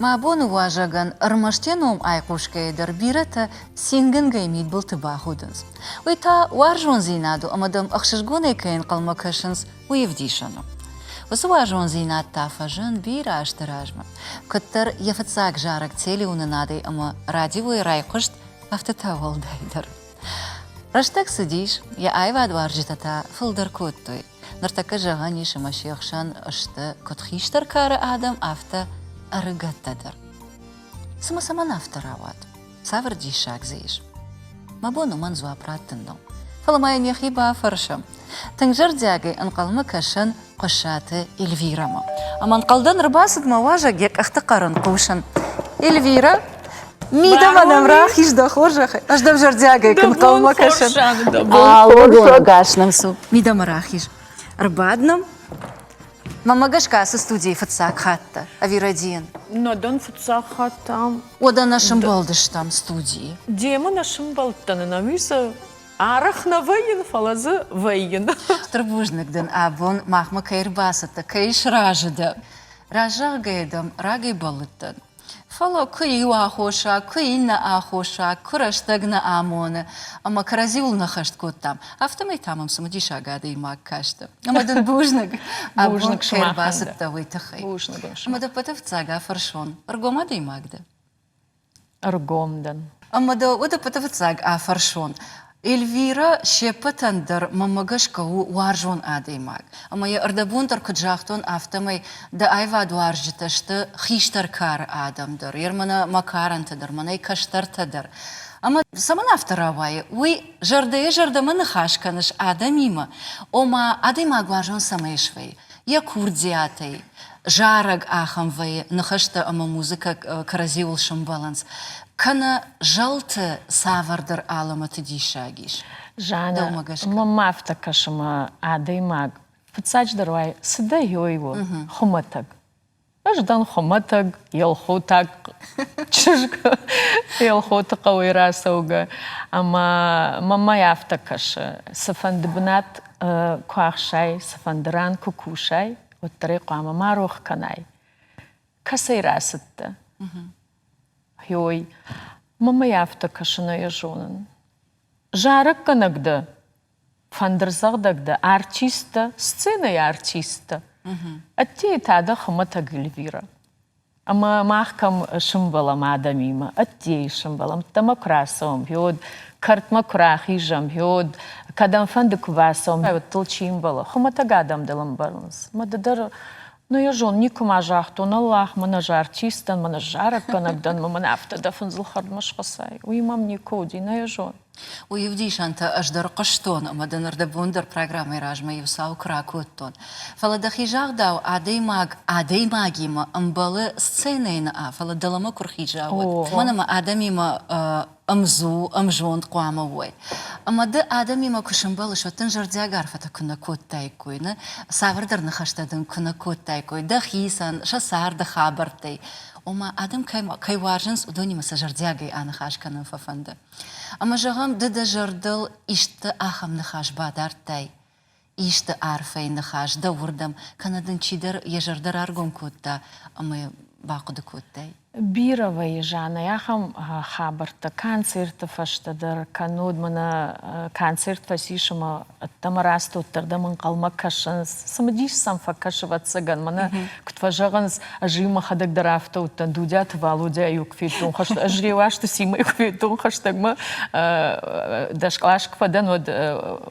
Мӕ абоны уазӕгӕн ӕрмӕст йӕ ном айхъусгӕйӕ дӕр бирӕтӕ цингӕнгӕ мидбылты бахудынц. Уый та уарзондзинад у ӕмӕ дӕм ӕхсызгонӕй кӕй ӕнхъӕлмӕ кӕсынц, уый ӕвдисӕн у. Уыцы уарзондзинад та фӕзынд бирӕ азты размӕ. Куыддӕр йӕ фыццаг зарӕг телеуынынадӕй ӕмӕ радиойы райхъуыст, афтӕ та уӕлдайдӕр. Рӕстӕг цыдис, йӕ аивадуарзджытӕ та фылдӕр кодтой. Ныртӕккӕ зӕгъӕн ис, ӕмӕ се хсӕн сты куыд хистӕр кары адӕм, афтӕ ӕрыгӕттӕ дӕр. Цымӕ цӕмӕн афтӕ рауад? Цавӕр диссаг дзы ис? Мӕ бон уымӕн дзуапп раттын нӕу. Фӕлӕ ма йын йӕхи бафӕрсӕм. Тынг зӕрдиагӕй ӕнхъӕлмӕ кӕсын Хъуыссӕты Эльвирӕмӕ. Ӕмӕ ӕнхъӕлдӕн ӕрбацыд мӕ уазӕг, йӕ къӕхты хъӕр ын хъусын. Эльвирӕ, мидӕмӕ нӕм рахиз дӕ хорзӕхӕй. Ӕз дӕм зӕрдиагӕй куы нхъӕлмӕ кӕсын. Ӕгас нӕм цу. Мидӕмӕ рахиз. Ӕрбад нӕм. Мӕнмӕ гӕсгӕ ацы студийы фыццаг хатт дӕ, ӕви рӕдийын? Нӕ дӕн фыццаг хатт ам. Уӕдӕ нӕ сымбӕлдыстӕм студийы. Демӕ нӕ сымбӕлдтӕн, ӕнӕуи дзы арӕх нӕ вӕййын, фӕлӕ дзы вӕййын. Стыр бузныг дын абон махмӕ кӕй ӕрбацыдтӕ, кӕй сразы дӕ. Раззагъгӕйӕ дӕм рагӕй бӕллыдтӕн. Фӕлӕ куы иу аххосаг, куы иннӕ аххосаг, куы рӕстӕг нӕ амоны, ӕмӕ кӕрӕдзиуыл нӕ хӕст кодтам. Афтӕмӕй та мӕм цымыдисаг адӕймаг касты. Ӕмӕ дын бузныг, бузныг кӕй ӕрбацыдтӕ, уый тыххӕй. Бузныг. Ӕмӕ дӕ ӕппӕты фыццаг афӕрсон, ӕргом адӕймаг дӕ? Ӕргом дӕн. Ӕмӕ дӕ уӕд ӕппӕты фыццаг афӕрсон, Эльвирӕ се ппӕтӕн дӕр, мӕнмӕ гӕсгӕ, у уарзон адӕймаг. Ӕмӕ йӕ ӕрдӕбон дӕр куыд загътон, афтӕмӕй дӕ аивадуарзджытӕ сты хистӕр кары адӕм дӕр, йе мӕнӕ мӕ карӕнтӕ дӕр, мӕнӕй кӕстӕртӕ дӕр. Ӕмӕ цӕмӕн афтӕ рауайы, уый зӕрдӕйӕ зӕрдӕмӕ ныхас кӕныс адӕмимӕ, ома адӕймаг уарзон цӕмӕй свӕййы, йӕ курдиатӕй, зарӕг ахӕм вӕййы, ныхӕстӕ ӕмӕ музыкӕ кӕрӕдзиуыл сӕмбӕлынц, кӕнӕ зӕлты цавӕрдӕр алӕмӕты диссаг ис. Жаннӕ, мӕнмӕ афтӕ кӕсы, мӕ адӕймаг фыццаджыдӕр уай, цы дӕ ёй у, хуымӕтӕг. Ӕз дӕн хуымӕтӕг, елхотаг чызг, Елхоты хъӕуӕй рацӕугӕ. Ӕмӕ мӕнмӕ афтӕ кӕсы, цыфӕнды бынат куы ахсай, цыфӕнды ран куы кусай, уӕддӕр ӕй хъуамӕ ма рох кӕнай. Кӕцӕй рацыдтӕ? Ой, мӕнмӕ афтӕ кӕсы, нӕ йӕ зонын. Зарӕггӕнӕг дӕ, фӕндырдзӕгъдӕг дӕ, артист дӕ, сценӕйы артист дӕ. Ӕддейы та дӕ хуымӕтӕг Эльвирӕ. Ӕмӕ мах кӕм сымбӕлӕм адӕмимӕ, ӕддейы сымбӕлӕм, ӕддӕмӕ куы рацӕуӕм, гьод кӕртмӕ куы рахизӕм, гьод кӕдӕмфӕнды куы бацӕуӕм, уӕддыл чи ӕмбӕлы, хуымӕтӕг адӕм дыл ӕмбӕлынц. Мӕ ды дӕр, ну йӕ зон, никуы ма загътон, Аллах, мӕн ӕз артист дӕн, мӕн ӕз зарӕггӕнӕг дӕн, мӕн афтӕ дӕ фындзыл хӕрдмӕ схӕцай. Уый мӕм никуы уыди, нӕ йӕ зон. Уый ӕвдисӕнтӕ ӕз дӕр хъуыстон ӕмӕ дын ӕрдӕбон дӕр программӕйы размӕ иу цау куы ракодтон. Фӕлӕ дӕхи загъдау, адӕймаг адӕймагимӕ ӕмбӕлы сценӕйы нӕ, фӕлӕ дӕлӕмӕ куы рхиза, уӕд. Уымӕн ӕмӕ адӕмимӕ ӕмдзу, ӕмзонд хъуамӕ уой. Ӕмӕ ды адӕмимӕ куы сӕмбӕлыс, уӕд дын зӕрдиаг арфӕтӕ куы нӕ кодтаиккой, нӕ? Цавӕрдӕр ныхӕстӕ дын куы нӕ кодтаиккой дӕхицӕн, сӕ царды хабӕрттӕй. Ома, адӕм кӕй уарзынц, уыдонимӕ сӕ зӕрдиагӕй аныхас кӕнын фӕфӕнды. Ӕмӕ, зӕгъӕм, ды дӕ зӕрдыл исты ахӕм ныхас бадардтай, исты арфӕйы ныхас дӕуырдӕм, кӕнӕ дын чидӕр йӕ зӕрдӕ раргом кодта ӕмӕ бахъуыды кодтай? Бирӕ вӕййы, Жаннӕ, ахӕм хабӕрттӕ концерты фӕстӕ дӕр, кӕннод мӕнӕ концерт фӕцис ӕмӕ ӕддӕмӕ рацыдтӕрдӕм ӕнхъӕлмӕ кӕсынц. Цымыдис сӕм фӕкӕсы, ӕвӕццӕгӕн, мӕнӕ куыд фӕзӕгъынц, ӕз-иу мӕхӕдӕг дӕр афтӕ уыдтӕн, Дудиаты Валодяйы-иу куы федтон хӕст, ӕз Реуазты Симӕйы куы федтон хӕстӕгмӕ, дӕс кълас куы фӕдӕн, уӕд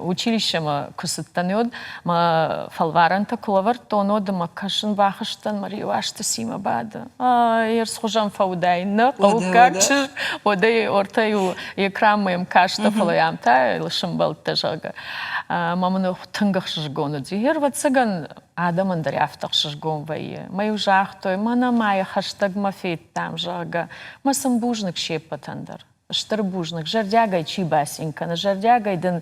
училищемӕ куы цыдтӕн, уӕд мӕ фӕлварӕнтӕ куы лӕвӕрдтон, уӕд ӕмӕ кӕсын бахызтӕн, мӕ Реуазты Симӕ бады. Ерсхуызӕн фӕуыдаин, нӕ хъӕуккаг чызг, уӕд ӕй ортӕ-иу экранмӕ йӕм кастӕ, фӕлӕ йӕм та сымбӕлдтӕ, зӕгъгӕ. Ӕмӕ мын тынг ӕхсызгон уыди. Ӕвӕццӕгӕн, адӕмӕн дӕр афтӕ ӕхсызгон вӕййы. Мӕ-иу загътой, мӕнӕ ма йӕ хӕстӕгмӕ федтам, зӕгъгӕ. Мӕ сын бузныг се ппӕтӕн дӕр. Стыр бузныг, зӕрдиагӕй чи бацин кӕны, зӕрдиагӕй дын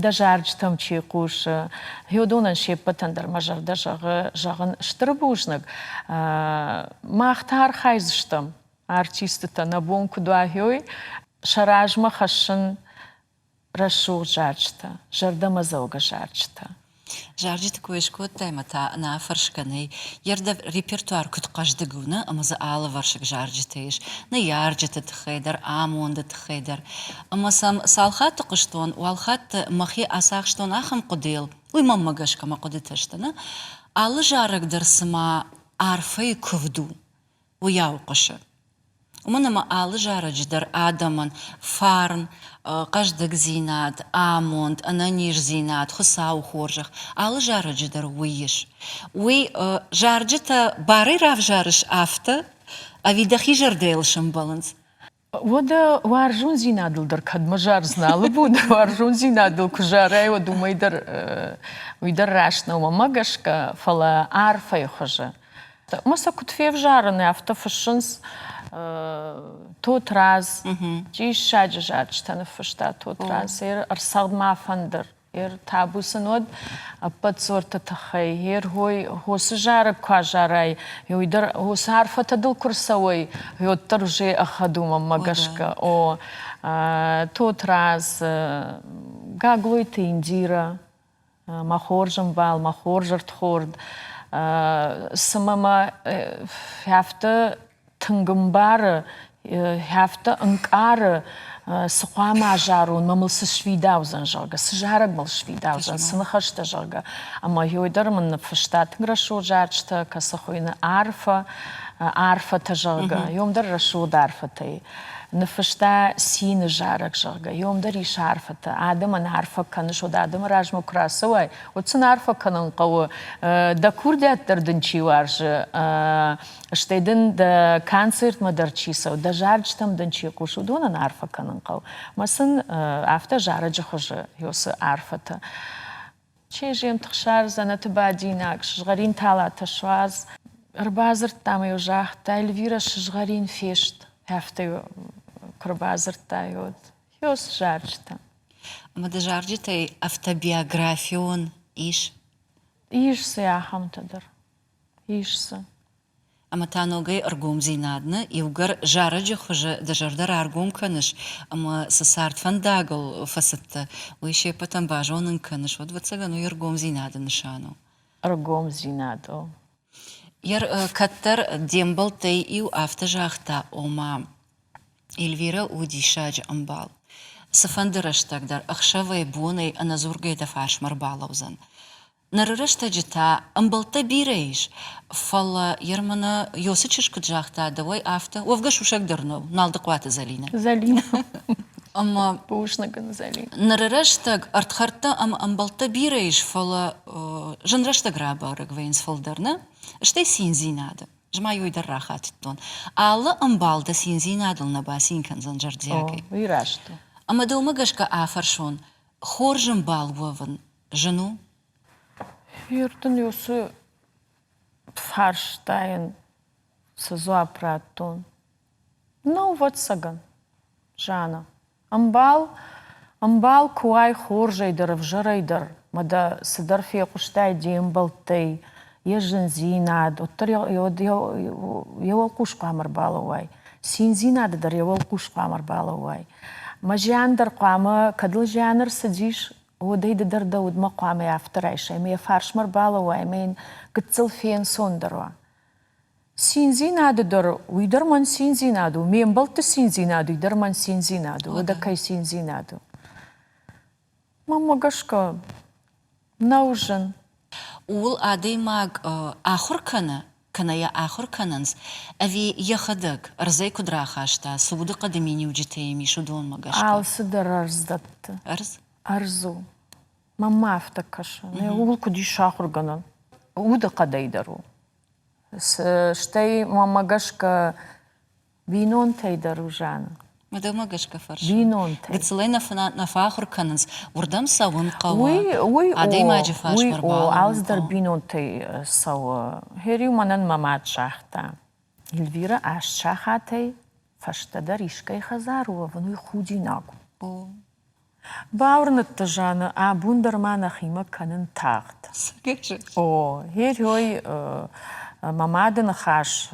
дӕ зарджытӕм чи хъусы, уыдонӕн се ппӕтӕн дӕр мӕ зӕрдӕ зӕгъы, зӕгъын стыр бузныг. Мах та архайдзыстӕм, артистытӕ нӕ бон куыд уа, сӕ размӕ хӕссын рӕсугъд зарджытӕ, зӕрдӕмӕдзӕугӕ зарджытӕ. Зарджыты кой скодтай ӕмӕ та ӕнӕафӕрсгӕ нӕй. Йе репертуар куыд хъӕздыг у, нӕ? Ӕмӕ дзы алывӕрсыг зарджытӕ ис. Ныййарджыты тыххӕй дӕр, амонды тыххӕй дӕр. Ӕмӕ сӕм цал хатты хъуыстон, уал хатты мӕхи ацахстон ахӕм хъуыдыйыл, уый мӕнмӕ гӕсгӕ мӕ хъуыдытӕ сты, нӕ? Алы зарӕг дӕр цыма арфӕйы куывд у, уыйау хъуысы. Уымӕн ӕмӕ алы зарӕджы дӕр адӕмӕн фарн, хъӕздыгдзинад, амонд, ӕнӕниздзинад, Хуыцауы хорзӕх алы зарӕджы дӕр уый ис. Уый зарджытӕ барӕй равзарыс афтӕ, ӕви дӕхи зӕрдӕйыл сӕмбӕлынц? Уӕдӕ уарзондзинадыл дӕр кӕдмӕ зардзынӕ алы бон дӕр уарзондзинадыл куы зарай, уӕд уымӕй дӕр уый дӕр раст нӕу мӕнмӕ гӕсгӕ, фӕлӕ арфӕйы хуызы. Ӕмӕ сӕ куыд февзарын, афтӕ фыссынц Тотрадз, диссаджы зарджытӕ ныффыста Тотрадз, ӕрцӕгъд ма фӕндыр. Ер табу сын уӕд ӕппӕт сорты тыххӕй. Ер хой хосы зарӕг куы азарай, уый дӕр хосы арфӕтӕ дыл куы рцӕуой, уӕддӕр уже ӕххӕд у мӕнмӕ гӕсгӕ. О, Тотрадз, Гаглойты Индира, мӕ хорз ӕмбал, мӕ хорз ӕрдхорд, цымӕ мӕ афтӕ тынг ӕмбары, афтӕ ӕнкъары, цы хъуамӕ азарон, мӕ мыл цы сфидаудзӕн, зӕгъгӕ, цы зарӕг мыл сфидаудзӕн, цы ныхӕстӕ, зӕгъгӕ. Ӕмӕ йой дӕр мын ныффыста тынг рӕсугъд зарджытӕ, кӕцы хуыйны Арфӕ, арфӕтӕ, зӕгъгӕ. Йом дӕр рӕсугъд арфӕтӕй. Ныффыста цины зарӕг, зӕгъгӕ, йом дӕр ис арфӕтӕ. Адӕмӕн арфӕ кӕныс, уӕд адӕмы размӕ куы рацӕуай, уӕд сын арфӕ кӕнын хъӕуы. Дӕ курдиат дӕр дын чи уарзы, стӕй дын дӕ концертмӕ дӕр чи цӕуы, дӕ зарджытӕм дын чи хъусы, уыдонӕн арфӕ кӕнын хъӕуы. Мӕ сын афтӕ зарӕджы хуызы уыцы арфӕтӕ. Чеземты хсар дзӕнӕты бадинаг, сызгъӕрин талатӕ суадз. Ӕрбадзырдта ӕмӕ-иу загъта, Эльвирӕ, сызгъӕрин фест. Афтӕ куы рбадзырдта, уӕд Хёс зарджытӕ. Ӕмӕ дӕ зарджытӕй автобиографион ис? Ис дзы ахӕмтӕ дӕр. Ис дзы. Ӕмӕ та ногӕй ӕргомдзинад нӕ, иугӕр зарӕджы хуызы дӕ зӕрдӕ раргом кӕныс ӕмӕ цы цардфӕндагыл фӕцыдтӕ, уый се ппӕтӕн базонын кӕныс, уӕд, ӕвӕццӕгӕн, уый ӕргомдзинады нысан у. Ӕргомдзинад у. Кӕддӕр де мбӕлттӕй иу афтӕ загъта, ома, Эльвирӕ у диссаджы ӕмбал. Цыфӕнды рӕстӕг дӕр ӕхсӕвӕй-бонӕй ӕнӕдзургӕйӕ дӕ фарсмӕ ӕрбалӕудзӕн. Ныры рӕстӕджы та ӕмбӕлттӕ бирӕ ис, фӕлӕ Ермана Йосы чызг куыд загъта, дӕуӕй афтӕ, уӕвгӕ сусӕг дӕр нӕу, Налдыхъуаты Зӕлинӕ. Зӕлинӕ. Ӕмӕ Бузныг ын, Зӕлинӕ. Ныры рӕстӕг ӕрдхӕрдтӕ ӕмӕ ӕмбӕлттӕ бирӕ ис, фӕлӕ зын рӕстӕг рабӕрӕг вӕййынц фылдӕр, нӕ? Стӕй циндзинады. Ӕз ма иуӕй дӕр рахатыдтон. Алы ӕмбал дӕ циндзинадыл нӕ бацин кӕндзӕн зӕрдиагӕй. О, уый раст у. Ӕмӕ дӕумӕ гӕсгӕ афӕрсон, хорз ӕмбал уӕвын зын у? Ирдын уыцы фарстайӕн цы дзуапп радтон? Нӕу, ӕвӕццӕгӕн, Жанна. Ӕмбал, ӕмбал куы уай хорзӕй дӕр, ӕвзӕрӕй дӕр, мӕ дӕ цыдӕр фехъуыстай де мбӕлттӕй, йӕ зындзинад, уӕддӕр йӕ уӕлхъус хъуамӕ ӕрбалӕууай. Циндзинады дӕр йӕ уӕлхъус хъуамӕ ӕрбалӕууай. Мӕ зиан дӕр хъуамӕ, кӕд ыл зиан ӕрцыдис, уӕд ӕй ды дӕр дӕ удмӕ хъуамӕ афтӕ райсай, ӕмӕ йӕ фарсмӕ ӕрбалӕууай ӕмӕ йын гыццыл фенцондӕр уа. Циндзинады дӕр уый дӕр мӕн циндзинад у, ме мбӕлтты циндзинад уый дӕр мӕн циндзинад у, уӕдӕ кӕй циндзинад у. Мӕнмӕ гӕсгӕ, нӕу зын. Ууыл адӕймаг ахуыр кӕны, кӕнӕ йӕ ахуыр кӕнынц, ӕви йӕхӕдӕг ӕрдзӕй куыд рахаста, цы удыхъӕды миниуджытӕ йӕм ис, уыдонмӕ гӕсгӕ? Алцыдӕр ӕрдз дӕтты. Ӕрдз? Ӕрдз у. Мӕнмӕ афтӕ кӕсы. Ууыл куыд ис сахуыргӕнӕн? Удыхъӕдӕй дӕр у. Стӕй мӕнмӕ гӕсгӕ Бинонтӕй дӕр у Жанна. Мадӕмӕ гӕсгӕ фӕрсын. Бинонтӕй. Гыццылӕй нӕ, нӕ фӕахуыр кӕнынц, уырдӕм цӕуын хъӕуы. Уый, уый адӕймаджы о, фарсмӕ уый о, ӕрбалӕууын алцыдӕр хъӕуы. бинонтӕй цӕуы. Хериу мӕнӕн мӕ мад загъта, Эльвирӕ аст сахатӕй фӕстӕдӕр искӕй хӕдзары уӕвын уый худинаг у. О. Бауырныдта Жанна, абон дӕр ма нӕхимӕ кӕнын тагъд. О, Херой мӕ мады ныхас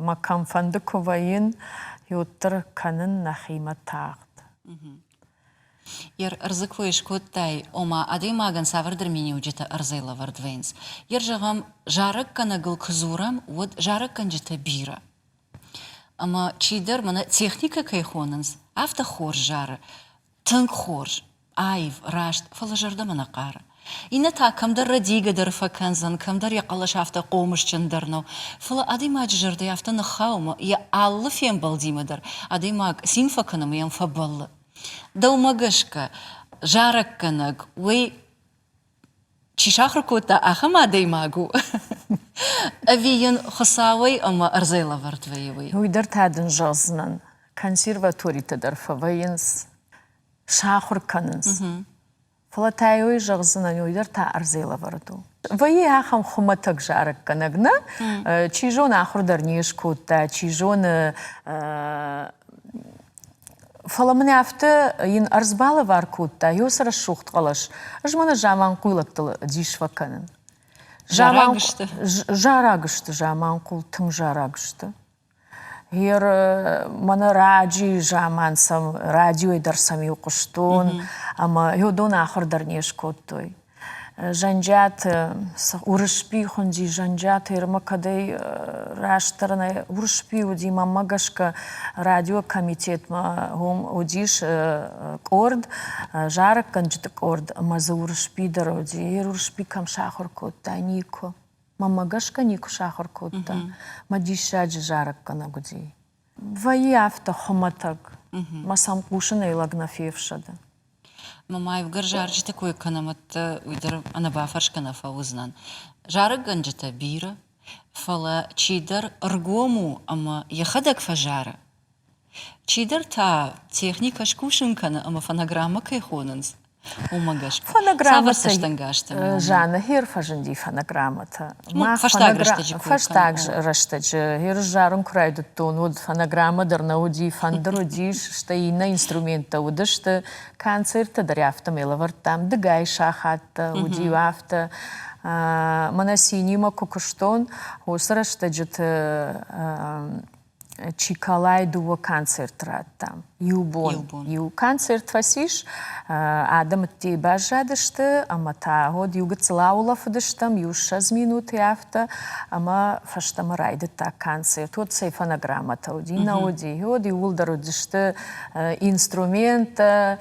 мӕ кӕмфӕнды куы вӕййын, уӕддӕр кӕнын нӕхимӕ тагъд. Ӕрдзы кой скодтай, ома адӕймагӕн цавӕрдӕр миниуджытӕ ӕрдзӕй лӕвӕрд вӕййынц. Йе зӕгъӕм, зарӕггӕнӕгыл куы дзурӕм, уӕд зарӕггӕнджытӕ бирӕ. Ӕмӕ чидӕр мӕнӕ техникӕ кӕй хонынц, афтӕ хорз зары, тынг хорз, аив, раст, фӕлӕ зӕрдӕмӕ нӕ хъары. Иннӕ та кӕмдӕр рӕдийгӕ дӕр фӕкӕндзӕн, кӕмдӕр йӕ хъӕлӕс афтӕ хъомысджын дӕр нӕу. Фӕлӕ адӕймаджы зӕрдӕ афтӕ ныххауы ӕмӕ йӕ алы фембӕлдимӕ дӕр адӕймаг цин фӕкӕны ӕмӕ йӕм фӕбӕллы. Дӕумӕ гӕсгӕ, зарӕггӕнӕг уый чи сахуыр кодта, ахӕм адӕймаг у? Ӕви йын Хуыцауӕй ӕмӕ ӕрдзӕй лӕвӕрд вӕййы уый? Уый дӕр та дын зӕгъдзынӕн. Консерваторитӕ дӕр фӕвӕййынц, сахуыр кӕнынц. Фӕлӕ та уый зӕгъдзынӕн, уый дӕр та ӕрдзӕй лӕвӕрд у. Вӕййы ахӕм хуымӕтӕг зарӕггӕнӕг, нӕ? Чи зоны, ахуыр дӕр не скодта, чи зоны, Фӕлӕ мын афтӕ йын ӕрдз балӕвар кодта йоцы рӕсугъд хъӕлӕс. Ӕз мӕнӕ заманхъуйлӕгтыл дис фӕкӕнын. Зараг сты? Зараг сты, заманхъул тынг зараг сты. Гъер мӕнӕ раджы заман сӕм радиойы дӕр сӕм-иу хъуыстон, ӕмӕ уыдон ахуыр дӕр не скодтой. Зӕнджиаты Уырысби хуынди Зӕнджиаты Ирмӕ кӕдӕй растдӕр нӕ Уырысби уыди, мӕнмӕ гӕсгӕ радиокомитетмӕ уым уыдис къорд, зарӕггӕнджыты къорд ӕмӕ дзы Уырысби дӕр уыди. Уырысби кӕм сахуыр кодта, никуы. Мӕнмӕ гӕсгӕ никуы сахуыр кодта. Мӕ диссаджы зарӕггӕнӕг уыди. Вӕййы афтӕ хуымӕтӕг, мӕ сӕм хъусынӕй лӕг нӕ фефсӕды. Ӕмӕ ма иугӕр зарджыты кой кӕнӕм, уый дӕр ӕнӕбафӕрсгӕ нӕ фӕуыдзынӕн. Зарӕггӕнджытӕ бирӕ, фӕлӕ чидӕр ӕргом у ӕмӕ йӕхӕдӕг фӕзары, чидӕр та техникӕ скусын кӕны ӕмӕ фонограммӕ кӕй хонынц, уымӕ гӕсгӕ. Цавӕр цӕстӕнгастӕ? Жанна хер фӕзынди фонограммӕтӕ. Фӕстаг рӕстӕджы Фӕстаг рӕстӕджы хер зарын куы райдыдтон, уӕд фонограммӕ дӕр нӕ уыди, фӕндыр уыдис, стӕй иннӕ инструменттӕ уыдысты. Концерттӕ дӕр афтӕмӕй лӕвӕрдтам, дыгай сахаттӕ уыди афтӕ. Мӕнӕ цинимӕ куы куыстон, уыцы рӕстӕджыты Чиколайы дыууӕ концерт радтам. Иу бон. Иу концерт фӕцис, адӕм ӕддейы баззадысты ӕмӕ та уӕд иу гыццыл аулӕфыдыстӕм, иу 20 минуты афтӕ, ӕмӕ фӕстӕмӕ райдыдта концерт. Уӕд цӕй фонограммӕтӕ уыди, нӕ уыди. Уӕд иууылдӕр уыдысты инструменттӕ,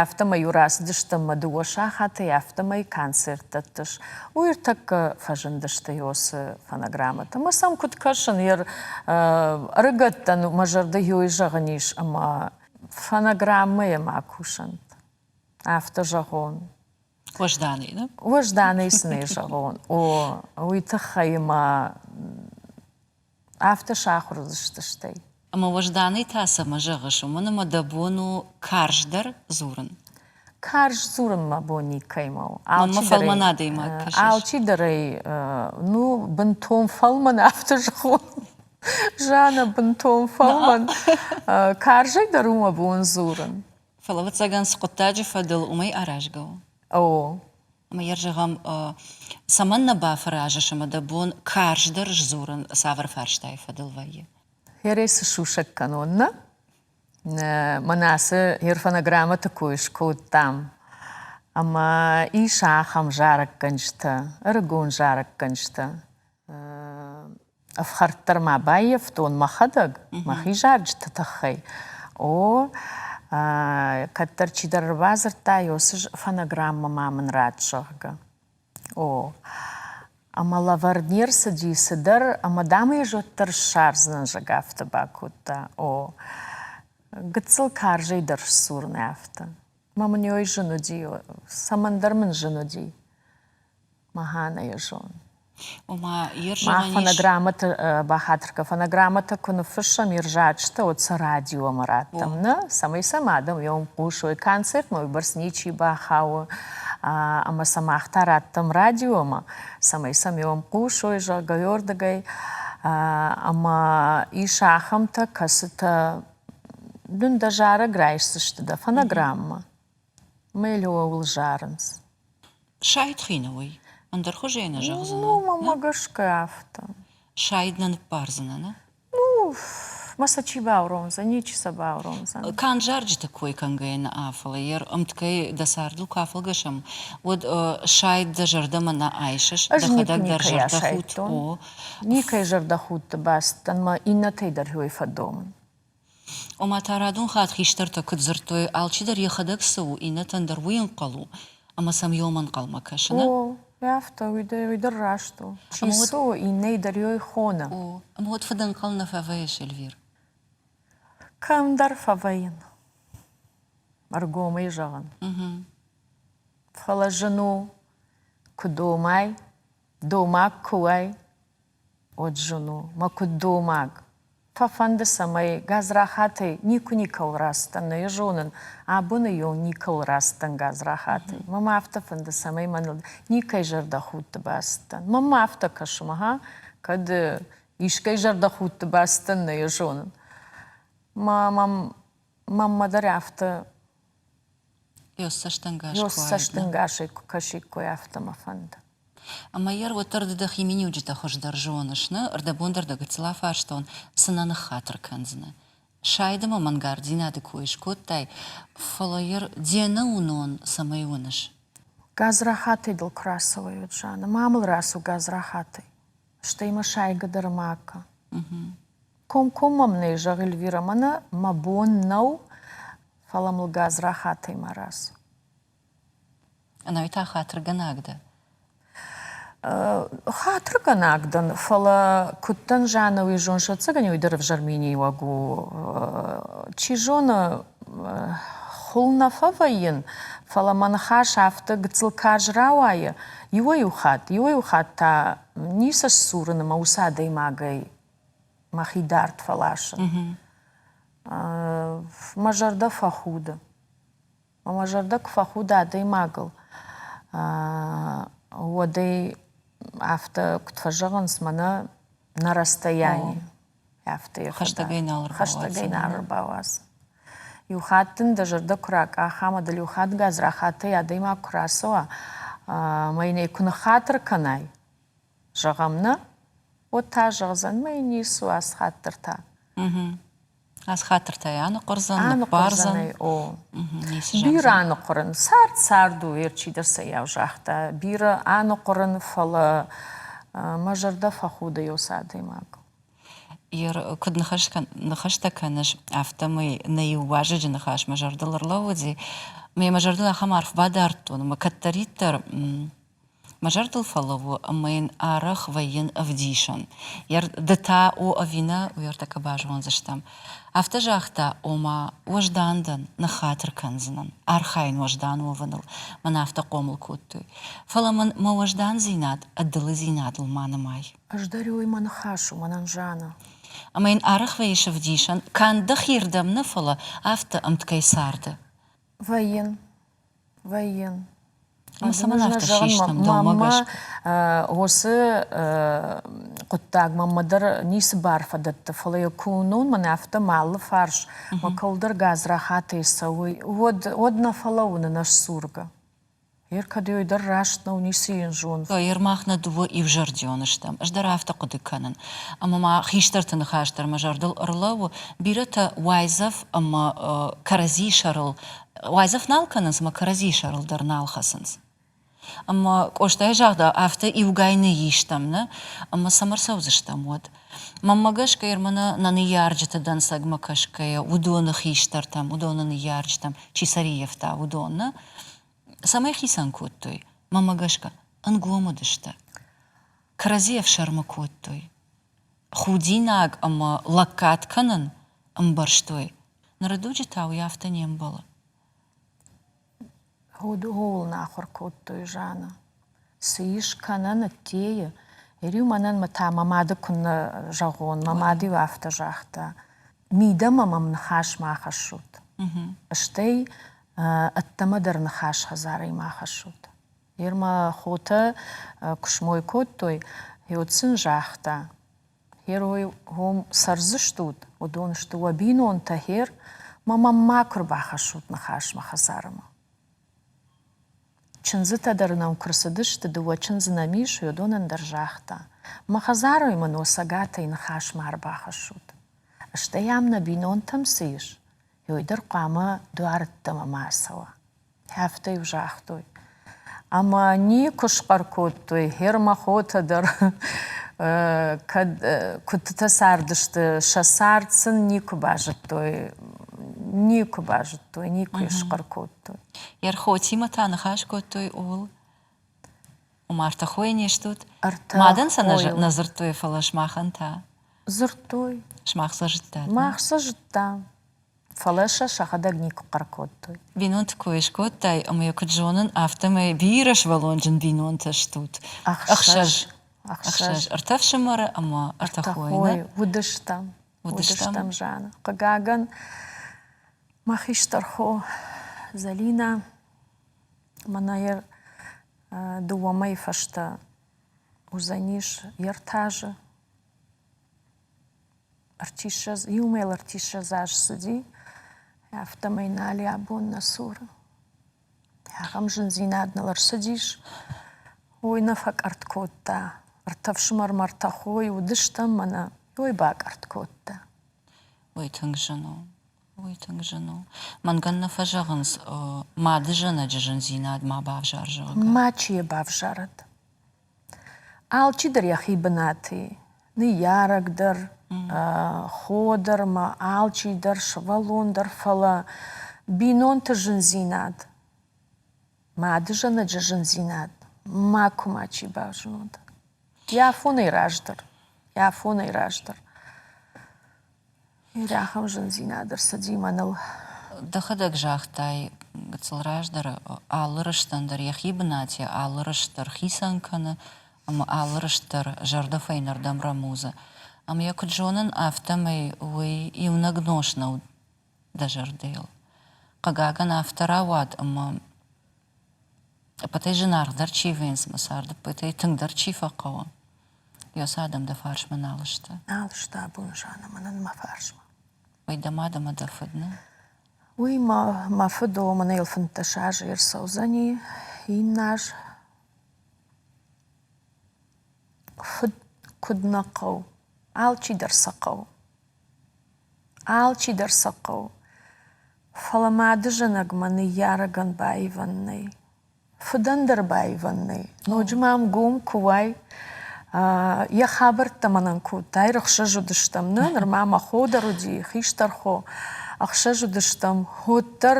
Афтӕмӕй-иу рацыдыстӕм мӕ дыууӕ сахатӕй, афтӕмӕй концерт дӕттыс. Уый ӕртӕккӕ фӕзындысты Иосы фонограммӕтӕ. Ӕмӕ сӕм куыд кӕсын, ӕрыгӕттӕн мӕ зӕрдӕ йой зӕгъын ис, ӕмӕ фонограммӕйӕ ма кусӕнт. Афтӕ зӕгъон. Уӕзданӕй, нӕ? Уӕзданӕй сын ӕй зӕгъон. О, уый тыххӕй мӕ Афтӕ сахуыр уыдзысты стӕй. Ӕмӕ уӕзданӕй та цӕмӕ зӕгъыс, уымӕн ӕмӕ дӕ бон у карздӕр дзурын? Карз дзурын мӕ бон никӕимӕ у. Мӕнмӕ фӕлмӕн адӕймаг кӕсыс. Алчидӕр ӕй, ну, бынтон фӕлмӕн афтӕ зӕгъон. Жанна, бынтон фӕлмӕн. Карзӕй дӕр у мӕ бон дзурын. Фӕлӕ, ӕвӕццӕгӕн, цы хъуыддаджы фӕдыл, уымӕй аразгӕ у. О. Ӕмӕ йӕ зӕгъӕм, цӕмӕннӕ бафӕразыс ӕмӕ дӕ бон карздӕр сдзурын цавӕр фарстайы фӕдыл вӕййы? Херӕй цы сусӕг кӕнон, нӕ? Мӕнӕ ацы фонограммӕты кой скодтам. Ӕмӕ ис ахӕм зарӕггӕнджытӕ, ӕрыгон зарӕггӕнджытӕ. Ӕфхӕрд дӕр ма баййӕфтон мӕхӕдӕг, мӕхи зарджыты тыххӕй. О, кӕддӕр чидӕр ӕрбадзырдта, ёсы фонограммӕ ма мын ратт, зӕгъгӕ. О, ӕмӕ лӕвӕрд не рцыди цыдӕр, ӕмӕ дам ӕз уӕддӕр ссардзынӕн, зӕгъгӕ, афтӕ бакодта. О, гыццыл карзӕй дӕр сдзурын афтӕ. Мӕ мын ёй зын уыди, цӕмӕндӕр мын зын уыди. Махӕн ӕй зон. Ома, Мах фонограммӕтӕ бахатыр фонограммӕтӕ куы ныффыссӕм ирзаджытӕ, уӕд сӕ радиомӕ раттӕм, нӕ? Цӕмӕй сӕм адӕм йӕм хъусой. Концертмӕ уыйбӕрц ничи бахауы, ӕмӕ сӕ мах та раттӕм радиомӕ, цӕмӕй сӕм йӕм хъусой, зӕгъгӕ, уырдыгӕй. Ӕмӕ ис ахӕмтӕ, кӕцытӕ дын дӕ зарӕг райсдзысты дӕ фонограммӕ. Мэлиоуыл зарынц. Сайд хины уый. Ӕндӕр хуызӕй нӕ зӕгъдзынӕ. Ну, мӕнмӕ гӕсгӕ афтӕ. Сайд нӕ ныббардзынӕ, нӕ? Ну, Мӕ сӕ чи бауромдзӕн, ничи сӕ бауромдзӕн. Канд зарджыты кой кӕнгӕйӕ нӕ, фӕлӕ йӕ ӕмткӕй дӕ цардыл куы афӕлгӕсӕм, уӕд сайд дӕ зӕрдӕмӕ нӕ айсыс, Ӕз дӕхӕдӕг дӕр никӕй зӕрдӕхудт асайдтон. о. Никӕй зӕрдӕхудты бацыдтӕн мӕ иннӕтӕй дӕр уый фӕдомын. Ома та радон хатт хистӕртӕ куыд дзырдтой, алчидӕр йӕхӕдӕг цы у, иннӕтӕн дӕр уый ӕнхъӕл у, ӕмӕ сӕм ём ӕнхъӕлмӕ кӕсы, нӕ? О, афтӕ, уый дӕр, уый дӕр раст у. Чи цы у, иннӕй дӕр ёй хоны. О, ӕмӕ уӕд фыдӕнхъӕл нӕ фӕвӕййыс, Эльвир? Кӕмдӕр фӕвӕййын. Ӕргомӕй зӕгъын. Фӕлӕ зын у, куы домай, домаг куы уай, уӕд зын у, мӕ куыд домаг. Фӕфӕнды, цӕмӕй гадзрахатӕй никуы никӕуыл рацыдтӕн, нӕ йӕ зонын, абоны йон никӕуыл рацыдтӕн гадзрахатӕй. Мӕ афтӕ фӕнды, цӕмӕй мӕныл никӕй зӕрдӕхудты бацыдтӕн. Мӕнмӕ афтӕ кӕсы, мӕ кӕд искӕй зӕрдӕхудты бацыдтӕн, нӕ йӕ зонын. Мӕ мӕнмӕ дӕр афтӕ цӕстӕнгасӕй куы кӕсиккой, афтӕ мӕ фӕнды. Ӕмӕ йӕ уӕддӕр ды дӕхи миниуджытӕ хуыздӕр зоныс, нӕ? Ӕрдӕбон дӕр дӕ гыццыл афарстон, цы нӕ ныххатыр кӕндзынӕ? Сайд ӕмӕ мӕнгарддзинады кой скодтай, фӕлӕ йӕ де нӕуынон цӕмӕй уыныс? Гадзрахатӕй дыл куы рацӕуай, уӕд, Жанна, ма мыл рацу гадзрахатӕй. Стӕй мӕ сайгӕ дӕр ма кӕ. Комкоммӕ мын ӕй зӕгъ, Эльвирӕ, мӕнӕ мӕ бон нӕу, фӕлӕ мыл гадзрахатӕй ма рацу. Ӕнӕуи та хатыргӕнаг дӕ? Хатыргӕнаг дӕн, фӕлӕ куыд дӕн Жанна, уый зон, ӕцӕгӕн уый дӕр ӕвзӕр миниуӕг у. Чи зоны, хуыл нӕ фӕвӕййын, фӕлӕ мӕ ныхас афтӕ гыццыл карз рауайы иуӕй-иу хатт, иуӕй-иу хатт та ницы сдзурын ӕмӕ уыцы адӕймагӕй мӕхи дард фӕласын. Мӕ зӕрдӕ фӕхуды. Мӕ зӕрдӕ куы фӕхуда адӕймагыл, уӕд ӕй афтӕ куыд фӕзӕгъынц, мӕнӕ на расстоянии. Афтӕ йӕ Хӕстӕгӕй нал Хӕстӕгӕй нал ӕрбауадз. Иу хатт дын дӕ зӕрдӕ куы ракъаха ӕмӕ дыл иу хатт гадзрахатӕй адӕймаг куы рацӕуа, ӕмӕ йын ӕй куы ныххатыр кӕнай, зӕгъӕм, нӕ, уӕд та зӕгъдзӕн, мӕ йын ницы у ацы хатт дӕр та. Ацы хатыртӕй аныхъуырдзӕн, ныппардзӕн. О. Бирӕ аныхъуырын. Цард цард у, чидӕр цӕйау загъта. Бирӕ аныхъуырын, фӕлӕ мӕ зӕрдӕ фӕхуды уыцы адӕймаг. Куыд ныхӕстӕ кӕныс, афтӕмӕй нӕ иу уазӕджы ныхас мӕ зӕрдыл ӕрлӕууыди. Мӕ зӕрдыл ахӕм арф бадардтон, ӕмӕ кӕддӕриддӕр Мӕ зӕрдыл фӕлӕууы ӕмӕ йын арӕх вӕййын ӕвдисӕн. Ды та о ӕви нӕ, уый ӕртӕккӕ базондзыстӕм. Афтӕ загъта, ома, уӕздан дӕн, ныххатыр кӕндзынӕн, архайын уӕздан уӕвыныл, мӕн афтӕ хъомыл кодтой. Фӕлӕ мын мӕ уӕздандзинад ӕдылыдзинадыл ма нымай. Ӕз дӕр уый мӕ ныхас у, мӕнӕн Жанна. Ӕмӕ йын арӕх вӕййыс ӕвдисӕн, канд дӕхирдӕм нӕ, фӕлӕ афтӕ ӕмткӕй царды. Вӕййын. Вӕййын. Ӕмӕ цӕмӕн афтӕ систӕм дӕумӕ гӕсгӕ? Уыцы хъуыддаг мӕнмӕ дӕр ницы бар фӕдӕтты, фӕлӕ йӕ куы уынон, мӕнӕ афтӕ мӕ алы фарс мӕ кӕуылдӕр гадзрахатӕй цӕуы, уӕд, уӕд нӕ фӕлӕууын ӕнӕсдзургӕ. Ер кӕд уый дӕр раст нӕу, ницы йын зон. Ер мах нӕ дыууӕ иузӕрдион стӕм. Ӕз дӕр афтӕ хъуыды кӕнын. Ӕмӕ ма хистӕрты ныхас дӕр мӕ зӕрдыл ӕрлӕууы. Бирӕтӕ уайдзӕф ӕмӕ кӕрӕдзийы сӕрыл уайдзӕф нал кӕнынц ӕмӕ кӕрӕдзийы сӕрыл дӕр нал хӕцынц. Ӕмӕ Къостайы загъдау, афтӕ иугай ныйистӕм, нӕ? Ӕмӕ цӕмӕ рцӕудзыстӕм уӕд? Мӕнмӕ гӕсгӕ, мӕнӕ нӕ ныййарджыты дӕнцӕгмӕ кӕсгӕйӕ, уыдоны хистӕртӕм, уыдоны ныййарджытӕм, чи сӕ риййӕфта, уыдон, нӕ? Цӕмӕй хицӕн кодтой? Мӕнмӕ гӕсгӕ, ӕнгом уыдысты. Кӕрӕдзи ӕфсӕрмы кодтой. Худинаг ӕмӕ лӕггад кӕнын ӕмбӕрстой. Ныры дуджы та уый афтӕ не мбӕлы. Ууыл нӕ ахуыр кодтой Жанна. Цы ис кӕнӕн ӕддейы? Ӕриу мӕнӕн мӕ та мӕ мады куыннӕ зӕгъон, мӕ мад-иу афтӕ загъта: мидӕмӕ мӕм ныхас ма хӕссут. Стӕй ӕддӕмӕ дӕр ныхас хӕдзарӕй ма хӕссут. Ер мӕ хотӕ куы смой кодтой, уӕд сын загъта: Герой уым цӕрдзыстут, уыдон сты уӕ бинонтӕ, хер, мӕ мӕм макуы рбахӕссут ныхасмӕ хӕдзармӕ. Чындзытӕ дӕр нӕм куы рцыдысты, дыууӕ чындзы нӕм ис, уыдонӕн дӕр загъта: Мӕ хӕдзарӕй мын уӕ цӕгатӕй ныхасмӕ ӕрбахӕссут. Стӕй ам нӕ бинонтӕм цы ис, уый дӕр хъуамӕ дуарыддӕмӕ ма ацӕуа. Афтӕ-иу загътой. Ӕмӕ никуы схъӕр кодтой Хермахотӕ дӕр, кӕд куыдтытӕ цардысты, сӕ цард сын никуы базыдтой, никуы базыдтой, никуы схъӕр кодтой. Ерхотимӕ та ныхас кодтой ууыл? Ома ӕртӕ хойы не стут? Мадӕн сӕ нӕ дзырдтой, фӕлӕ сымахӕн та? Дзырдтой. Сымах сӕ зыдтат? Мах сӕ зыдтам. Фӕлӕ сӕ сӕхӕдӕг никуы хъӕр кодтой. Бинонты кой скодтай, ӕмӕ йӕ куыд зонын, афтӕмӕй бирӕ сывӕллонджын бинонтӕ стут. Ӕхсӕз. Ӕхсӕз. Ӕртӕ фсымӕры ӕмӕ ӕртӕ хойы. Уыдыстӕм. Уыдыстӕм, Жанна. Хъыгагӕн, мӕ хистӕр хо Зӕлинӕ мӕнӕ йӕ дыууӕ мӕйы фӕстӕ уыдзӕнис йе ртӕ азы. Ӕртиссӕдз, иумӕ ӕртиссӕдз аз цыди, афтӕмӕй нал и абон нӕ цуры. Ахӕм зындзинад ныл ӕрцыдис, уый нӕ фӕкъӕртт кодта. Ӕртӕ фсымӕрмӕ ӕртӕ хойы уыдыстӕм мӕнӕ уый бакъӕртт кодта. Уый тынг зын у. Уый тынг зын у. Мӕнгӕн нӕ фӕзӕгъынц, мады зӕнӕджы зындзинад ма бавзар, зӕгъгӕ. Мачи йӕ бавзарӕд. Алчидӕр йӕхи бынаты и. Ныййарӕг дӕр, хо дӕр ма алчидӕр, сывӕллон дӕр, фӕлӕ бинонты зындзинад, мадызӕнӕджы зындзинад макуы мачи базонӕд. Йӕ афонӕй раздӕр, йӕ афонӕй раздӕр. Ахӕм зындзинад ӕрцыди мӕныл. Дӕхӕдӕг загътай, гыццыл раздӕр алы рыстӕн дӕр йӕхи бынатӕй алы рыст дӕр хицӕн кӕны ӕмӕ алы рыст дӕр зӕрдӕ фӕйнӕрдӕм рӕмудзы. Ӕмӕ йӕ куыд зонын, афтӕмӕй уый иунӕг нос нӕу дӕ зӕрдӕйыл. Хъыгагӕн, афтӕ рауад, ӕмӕ ӕппӕтӕй зынаргъдӕр чи вӕййынц ӕмӕ царды ӕппӕтӕй тынгдӕр чи фӕхъӕуы, Йӕ адӕм дӕ фарсмӕ нал сты. Нал сты абон Жанна мӕнӕн мӕ фарсмӕ. Уый дӕ мад ӕмӕ дӕ фыд, нӕ? Уый мӕ, мӕ фыд у, мӕнӕ йыл 15 азы ӕрцӕудзӕни иннӕ аз. Фыд куыд нӕ хъӕуы, алчидӕр сӕ хъӕуы. Алчидӕр сӕ хъӕуы. Фӕлӕ мадызӕнӕгмӕ ныййарӕгӕн баивӕн нӕй. Фыдӕн дӕр баивӕн нӕй. Ноджы ма ам гом куы уай, йӕ хабӕрттӕ мӕнӕн кодта. Ӕхсӕз уыдыстӕм, нӕ, нырма мӕ хо дӕр уыди, хистӕр хо. Ӕхсӕз уыдыстӕм, уӕддӕр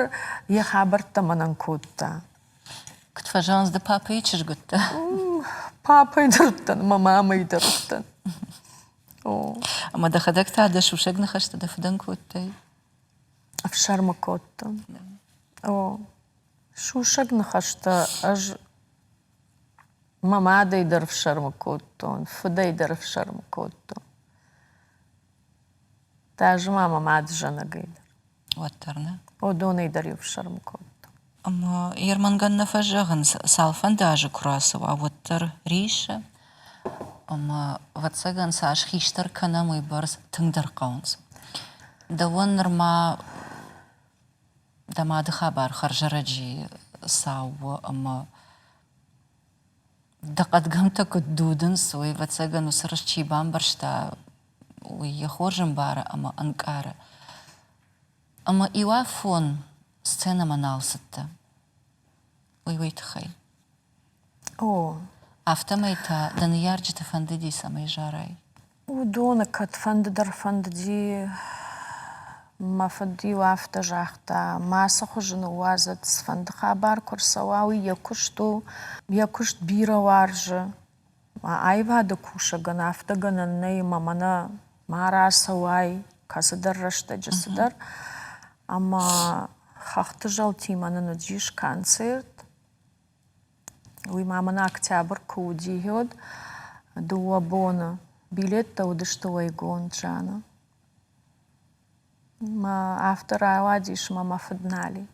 йӕ хабӕрттӕ мӕнӕн кодта. Куыд фӕзӕгъынц, ды папӕйы чызг уыдтӕ? Папӕйы дӕр уыдтӕн, мӕ мамӕйы дӕр уыдтӕн. Ӕмӕ дӕхӕдӕг та дӕ сусӕг ныхӕстӕ дӕ фыдӕн кодтай? Ӕфсӕрмы кодтон. О, Сусӕг ныхӕстӕ ӕз мӕ мадӕй дӕр ӕфсӕрмы кодтон, фыдӕй дӕр ӕфсӕрмы кодтон. Даже ма мӕ мадызӕнӕгӕй дӕр. Уӕддӕр нӕ? Уыдонӕй дӕр-иу ӕфсӕрмы кодтон. Ӕмӕ Ермангӕн нӕ фӕзӕгъынц, цалфӕнды азы куы рацӕуа, уӕддӕр риссы. Ӕмӕ, ӕвӕццӕгӕн, цас хистӕр кӕнӕм, уыйбӕрц тынгдӕр хъӕуынц. Дӕуӕн нырма Дӕ мады хабар хӕрзӕрӕджы цау у ӕмӕ дӕ хъӕдгӕмттӕ куыд дудынц, уый, ӕвӕццӕгӕн, уыцы рыст чи бамбӕрста, уый йӕ хорз ӕмбары ӕмӕ ӕнкъары. Ӕмӕ иуафон сценӕмӕ нал цыдтӕ. Уый уый тыххӕй. О. Афтӕмӕй та дӕ ныййарджыты фӕндыди, цӕмӕй зарай? Уыдоны кӕдфӕнды дӕр фӕндыди. Мӕ фыд-иу афтӕ загъта, мацы хуызы ныууадзӕд, цыфӕнды хабар куы рцӕуа, уый йӕ куыст у. Йӕ куыст бирӕ уарзы. Аивады кусӕгӕн афтӕ гӕнӕн нӕй ӕмӕ мӕнӕ ма рацӕуай кӕцыдӕр рӕстӕджы цыдӕр. Ӕмӕ хӕхты зӕлтимӕ нын уыдис концерт. Уый ма мын октябрь куы уыди, уӕд дыууӕ боны билеттӕ уыдысты уӕйгонд Жанна. Мӕ афтӕ рауадис мӕ мӕ фыд нал и.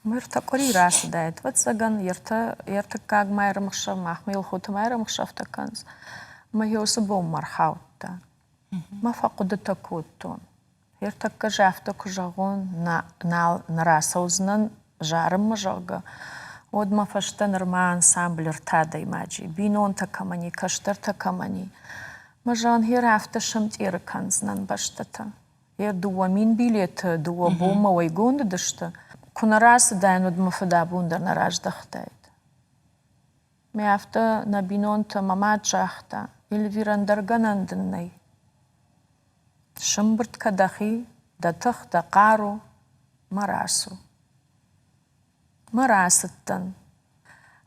Ме ртӕ къуыри рацыдаид, ӕвӕццӕгӕн, йе ртыккаг майрӕмыхсӕв, махмӕ Елхоты майрӕмыхсӕвтӕ кӕнынц. Мӕ уыцы бонмӕ ӕрхаудта. Мӕ фӕхъуыдытӕ кодтон. Ӕртӕккӕ афтӕ куы зӕгъон, нал нӕ рацӕудзынӕн зарынмӕ, зӕгъгӕ, Уӕд мӕ фӕстӕ нырма ансамбль ӕртӕ адӕймаджы, бинонтӕ кӕмӕн и, кӕстӕртӕ кӕмӕн и. Мӕ Жангер афтӕ сӕмтъеры кӕндзынӕн бӕстӕтӕ. Йӕ 2000 билеты дыууӕ бонмӕ уӕйгонд уыдысты. Куы нӕ рацыдаин, уӕд мӕ фыдӕбон дӕр нӕ раздӕхтаид. Мӕ афтӕ нӕ бинонтӕ мӕ мад загъта, Эльвирӕ, ӕндӕр гӕнӕн дын нӕй. Сӕмбырд кӕ дӕхи, дӕ тых, дӕ хъару, ма рацу. Мӕ рацыдтӕн.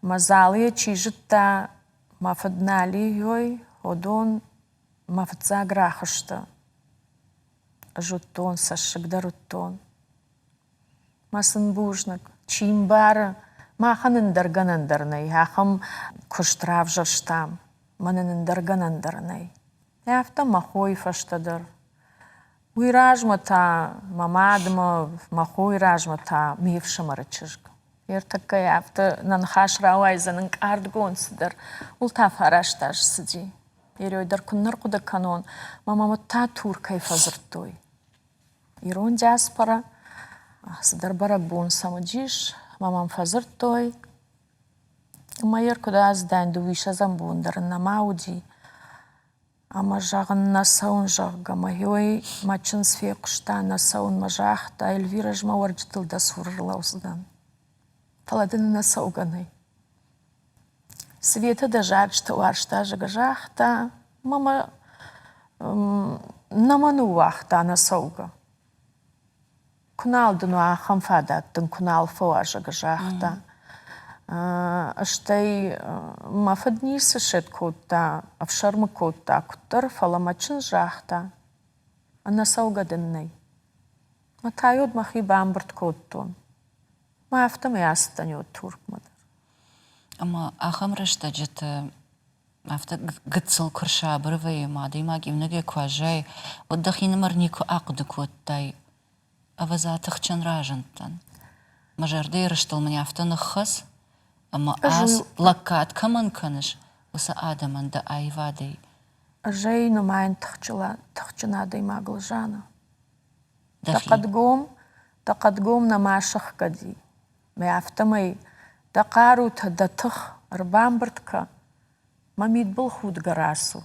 Мӕ залы йӕ чи зыдта, мӕ фыд Нали ой, уыдон мӕ фыццаг рӕхыстӕ. Ӕз уыдтон, цӕссыг дӕр уыдтон. Мӕ сын бузныг, чи мбары, махӕн ӕндӕр гӕнӕн дӕр нӕй, ахӕм куыст равзӕрстам, мӕнӕн ӕндӕр гӕнӕн дӕр нӕй. Афтӕ мӕ хойы фӕстӕ дӕр. Уый размӕ та мӕ мадмӕ, мӕ хойы размӕ та ме фсымӕры чызг. Ӕртӕккӕ афтӕ нӕ ныхас рауайдзӕн ӕнкъардгонд цыдӕр. Уыл та фараст азы цыди. Ерой дӕр куыннӕ рхъуыды кӕнон, мӕ мӕм та Туркӕй фӕдзырдтой. Ирон диаспора, цыдӕр бӕрӕгбон сӕм уыдис, мӕ мӕм фӕдзырдтой. Ӕмӕ йе ркуыд ацыдаин дыууиссӕдзӕм бон дӕр ын нӕма уыди. Ӕмӕ, зӕгъын, нӕ цӕуын, зӕгъгӕ, мӕ гьой мӕ чындз фехъуыста, нӕ цӕуын мӕ загъта, Эльвирӕ, ӕз мӕ уӕрджытыл дӕ цуры рлӕудзынӕн. Фӕлӕ дын ӕнӕ цӕугӕ нӕй. Светӕ дӕ зарджытӕ уарзта, зӕгъгӕ, загъта, мӕ мӕ нӕ мӕ ныууагъта ӕнӕ цӕугӕ. Куы нал дын уа ахӕм фадат дын куы нал фӕуа, зӕгъгӕ, загъта. Стӕй мӕ фыд ницы сед кодта, ӕфсӕрмы кодта куыддӕр, фӕлӕ мӕ чындз загъта, ӕнӕ цӕугӕ дын нӕй. Мӕ та йод мӕхи бамбырд кодтон. Мӕ афтӕмӕй ацыдтӕн йод Туркмӕ дӕр. Ӕмӕ ахӕм рӕстӕджыты афтӕ гыццыл куы рсабыр вӕййы ӕмӕ адӕймаг иунӕгӕй куы аззайы, уӕд дӕхинымӕр никуы ахъуыды кодтай, ӕвӕдза, тыхджын разындтӕн. Мӕ зӕрдӕйы рыстыл мын афтӕ ныххӕц, ӕмӕ аз лӕггад кӕмӕн кӕныс, уыцы адӕмӕн дӕ аивадӕй. Ӕз ӕй нымайын тыхджын адӕймагыл, Жанна. Дӕ хъӕдгом, дӕ хъӕдгом нӕма сыхгӕди. Мӕ афтӕмӕй дӕ хъарутӕ, дӕ тых ӕрбамбырд кӕ, мӕ мидбылхудгӕ рацу.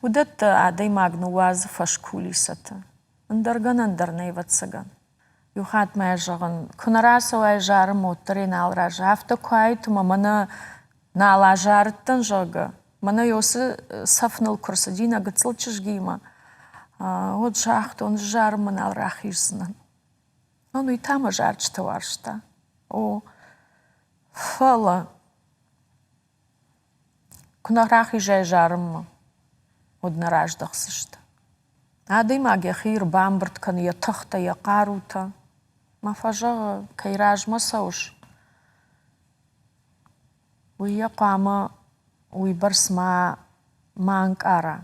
Уыдӕттӕ адӕймаг ныууадзы фӕскулисӕты. Ӕндӕр гӕнӕн дӕр нӕй, ӕвӕццӕгӕн. Иу хатт ма зӕгъын, куы нӕ рацӕуай зарын, уӕддӕр ӕй нал разы. Афтӕ куы айт ӕмӕ мӕнӕ нал азарыдтӕн, зӕгъгӕ, мӕнӕ уыцы цӕф ныл куы рцыди нӕ гыццыл чызгимӕ, уӕд загътон, зарынмӕ нал рахиздзынӕн. Он уый та мӕ зарджытӕ уарзта. О, фӕлӕ куы нӕ рахизай зарынмӕ, уӕд нӕ раздӕхдзысты. Адӕймаг йӕхи ӕрбамбырд кӕны йӕ тыхтӕ, йӕ хъарутӕ. Мӕ фӕзӕгъы, кӕй размӕ цӕуыс, уый йӕ хъуамӕ уыйбӕрц ма, ма ӕнкъара.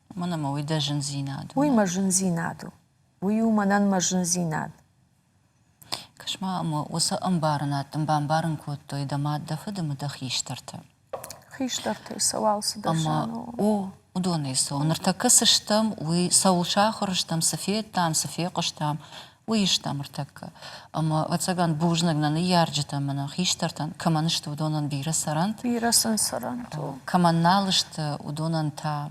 Уымӕн ӕмӕ уый дӕ зындзинад у. Уый мӕ зындзинад у. Уый у мӕнӕн мӕ зындзинад. Кӕс-ма, ӕмӕ уыцы ӕмбарынад дын бамбарын кодтой дӕ мад, дӕ фыд ӕмӕ дӕ хистӕртӕ. Хистӕртӕй цӕуал цыдӕр Ӕмӕ о, уыдонӕй цӕуы. Ныртӕккӕ цы стӕм, уый цӕуыл сахуыр стӕм, цы федтам, цы фехъуыстам, уый стӕм ӕртӕккӕ. Ӕмӕ, ӕвӕццӕгӕн, бузныг нӕ ныййарджытӕн ӕмӕ нӕ хистӕртӕн, кӕмӕн сты, уыдонӕн бирӕ цӕрӕнт. Бирӕ сын цӕрӕнт. Кӕмӕн нал сты, уыдонӕн та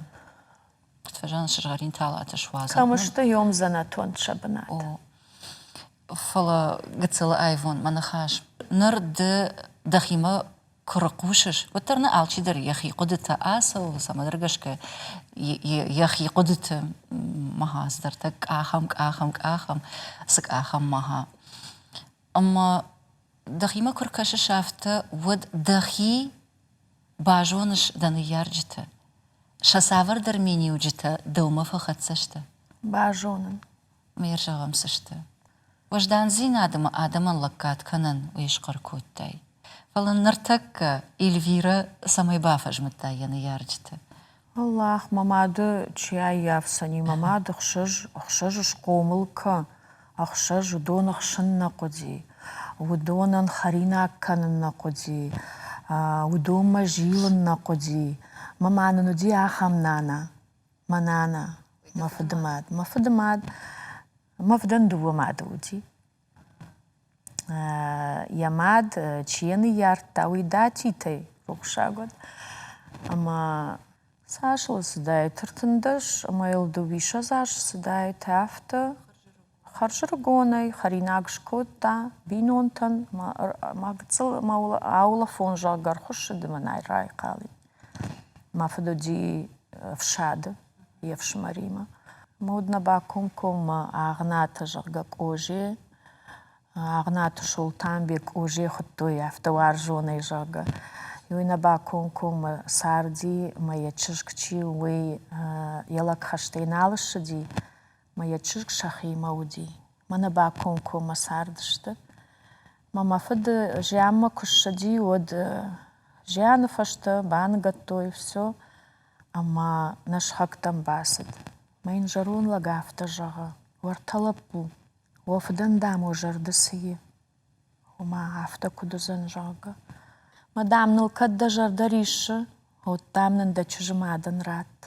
куыд фӕзӕгъынц, сызгъӕрин талатӕ суадзын. Кӕм сты йом дзӕнӕтон сӕ бынат. О. Фӕлӕ гыццыл аивон мӕ ныхас. Ныр ды дӕхимӕ куы рыхъусыс, уӕддӕр нӕ алчидӕр йӕхи хъуыдытӕ ацӕуы, цӕмӕдӕр гӕсгӕ йӕхи хъуыдыты мӕгъа цыдӕртӕ къахӕм, къахӕм, къахӕм, цы къахӕм мӕгъа. Ӕмӕ дӕхимӕ куы ркӕсыс афтӕ, уӕд дӕхи базоныс дӕ ныййарджыты, сӕ цавӕрдӕр миниуджытӕ дӕумӕ фӕхӕццӕ сты. Базонын. Ме рзӕгъӕм цы сты? Уӕздандзинад ӕмӕ адӕмӕн лӕггад кӕнын уый схъӕр кодтай. Фӕлӕ ныртӕккӕ Эльвирӕ цӕмӕй бафӕзмыдта йӕ ныййарджыты? Аллах, мӕ мады чи аййафдзӕни, мӕ мад ӕхсӕз, ӕхсӕз схъомыл кӕ, ӕхсӕз уыдон ӕхсын нӕ хъуыди, уыдонӕн хӕринаг кӕнын нӕ хъуыди, уыдонмӕ зилын нӕ хъуыди. Мӕ ма нын уыди ахӕм нана, мӕ нана, мӕ фыдымад. Мӕ фыдымад, мӕ фыдӕн дыууӕ мады уыди. Йӕ мад, чи йӕ ныййардта, уый Датитӕй рухсаг уӕд. Ӕмӕ цас ыл цыдаид, 13 ӕмӕ йыл дыууиссӕдз азы цыдаид, афтӕ. Хӕрзӕрыгонӕй хӕринаг скодта бинонтӕн ӕмӕ гыццыл ӕмӕ аулӕфон, зӕгъгӕ, ӕрхуыссыд ӕмӕ нӕ райхъал и. Мӕ фыд уыди ӕфсады йе фсымӕримӕ. Ӕмӕ уӕд нӕ бакомкоммӕ Агънаты, зӕгъгӕ, Къозе, Агънаты Солтанбег Къозе хуыдтой афтӕ уарзонӕй, зӕгъгӕ. Уый нӕ бакомкоммӕ царди ӕмӕ йӕ чызг чи у, уый йӕ лӕг хӕстӕй нал ссыди, Мӕ йӕ чызг сӕхимӕ уыди. Мӕнӕ бакомкоммӕ цардысты. Мӕ мӕ фыд зианмӕ куы ссыди, уӕд зианы фӕстӕ баныгӕдтой все ӕмӕ нӕ сыхӕгтӕм бацыд. Мӕ йын зӕронд лӕг афтӕ зӕгъы: Уӕртӕ лӕппу, уӕ фыдӕн, дам, уӕ зӕрды цы и? Ома афтӕ куыд уыдзӕн, зӕгъгӕ. Мӕ, дам, ныл кӕд дӕ зӕрдӕ риссы, уӕд, дам, нын дӕ чызджы мадӕн ратт.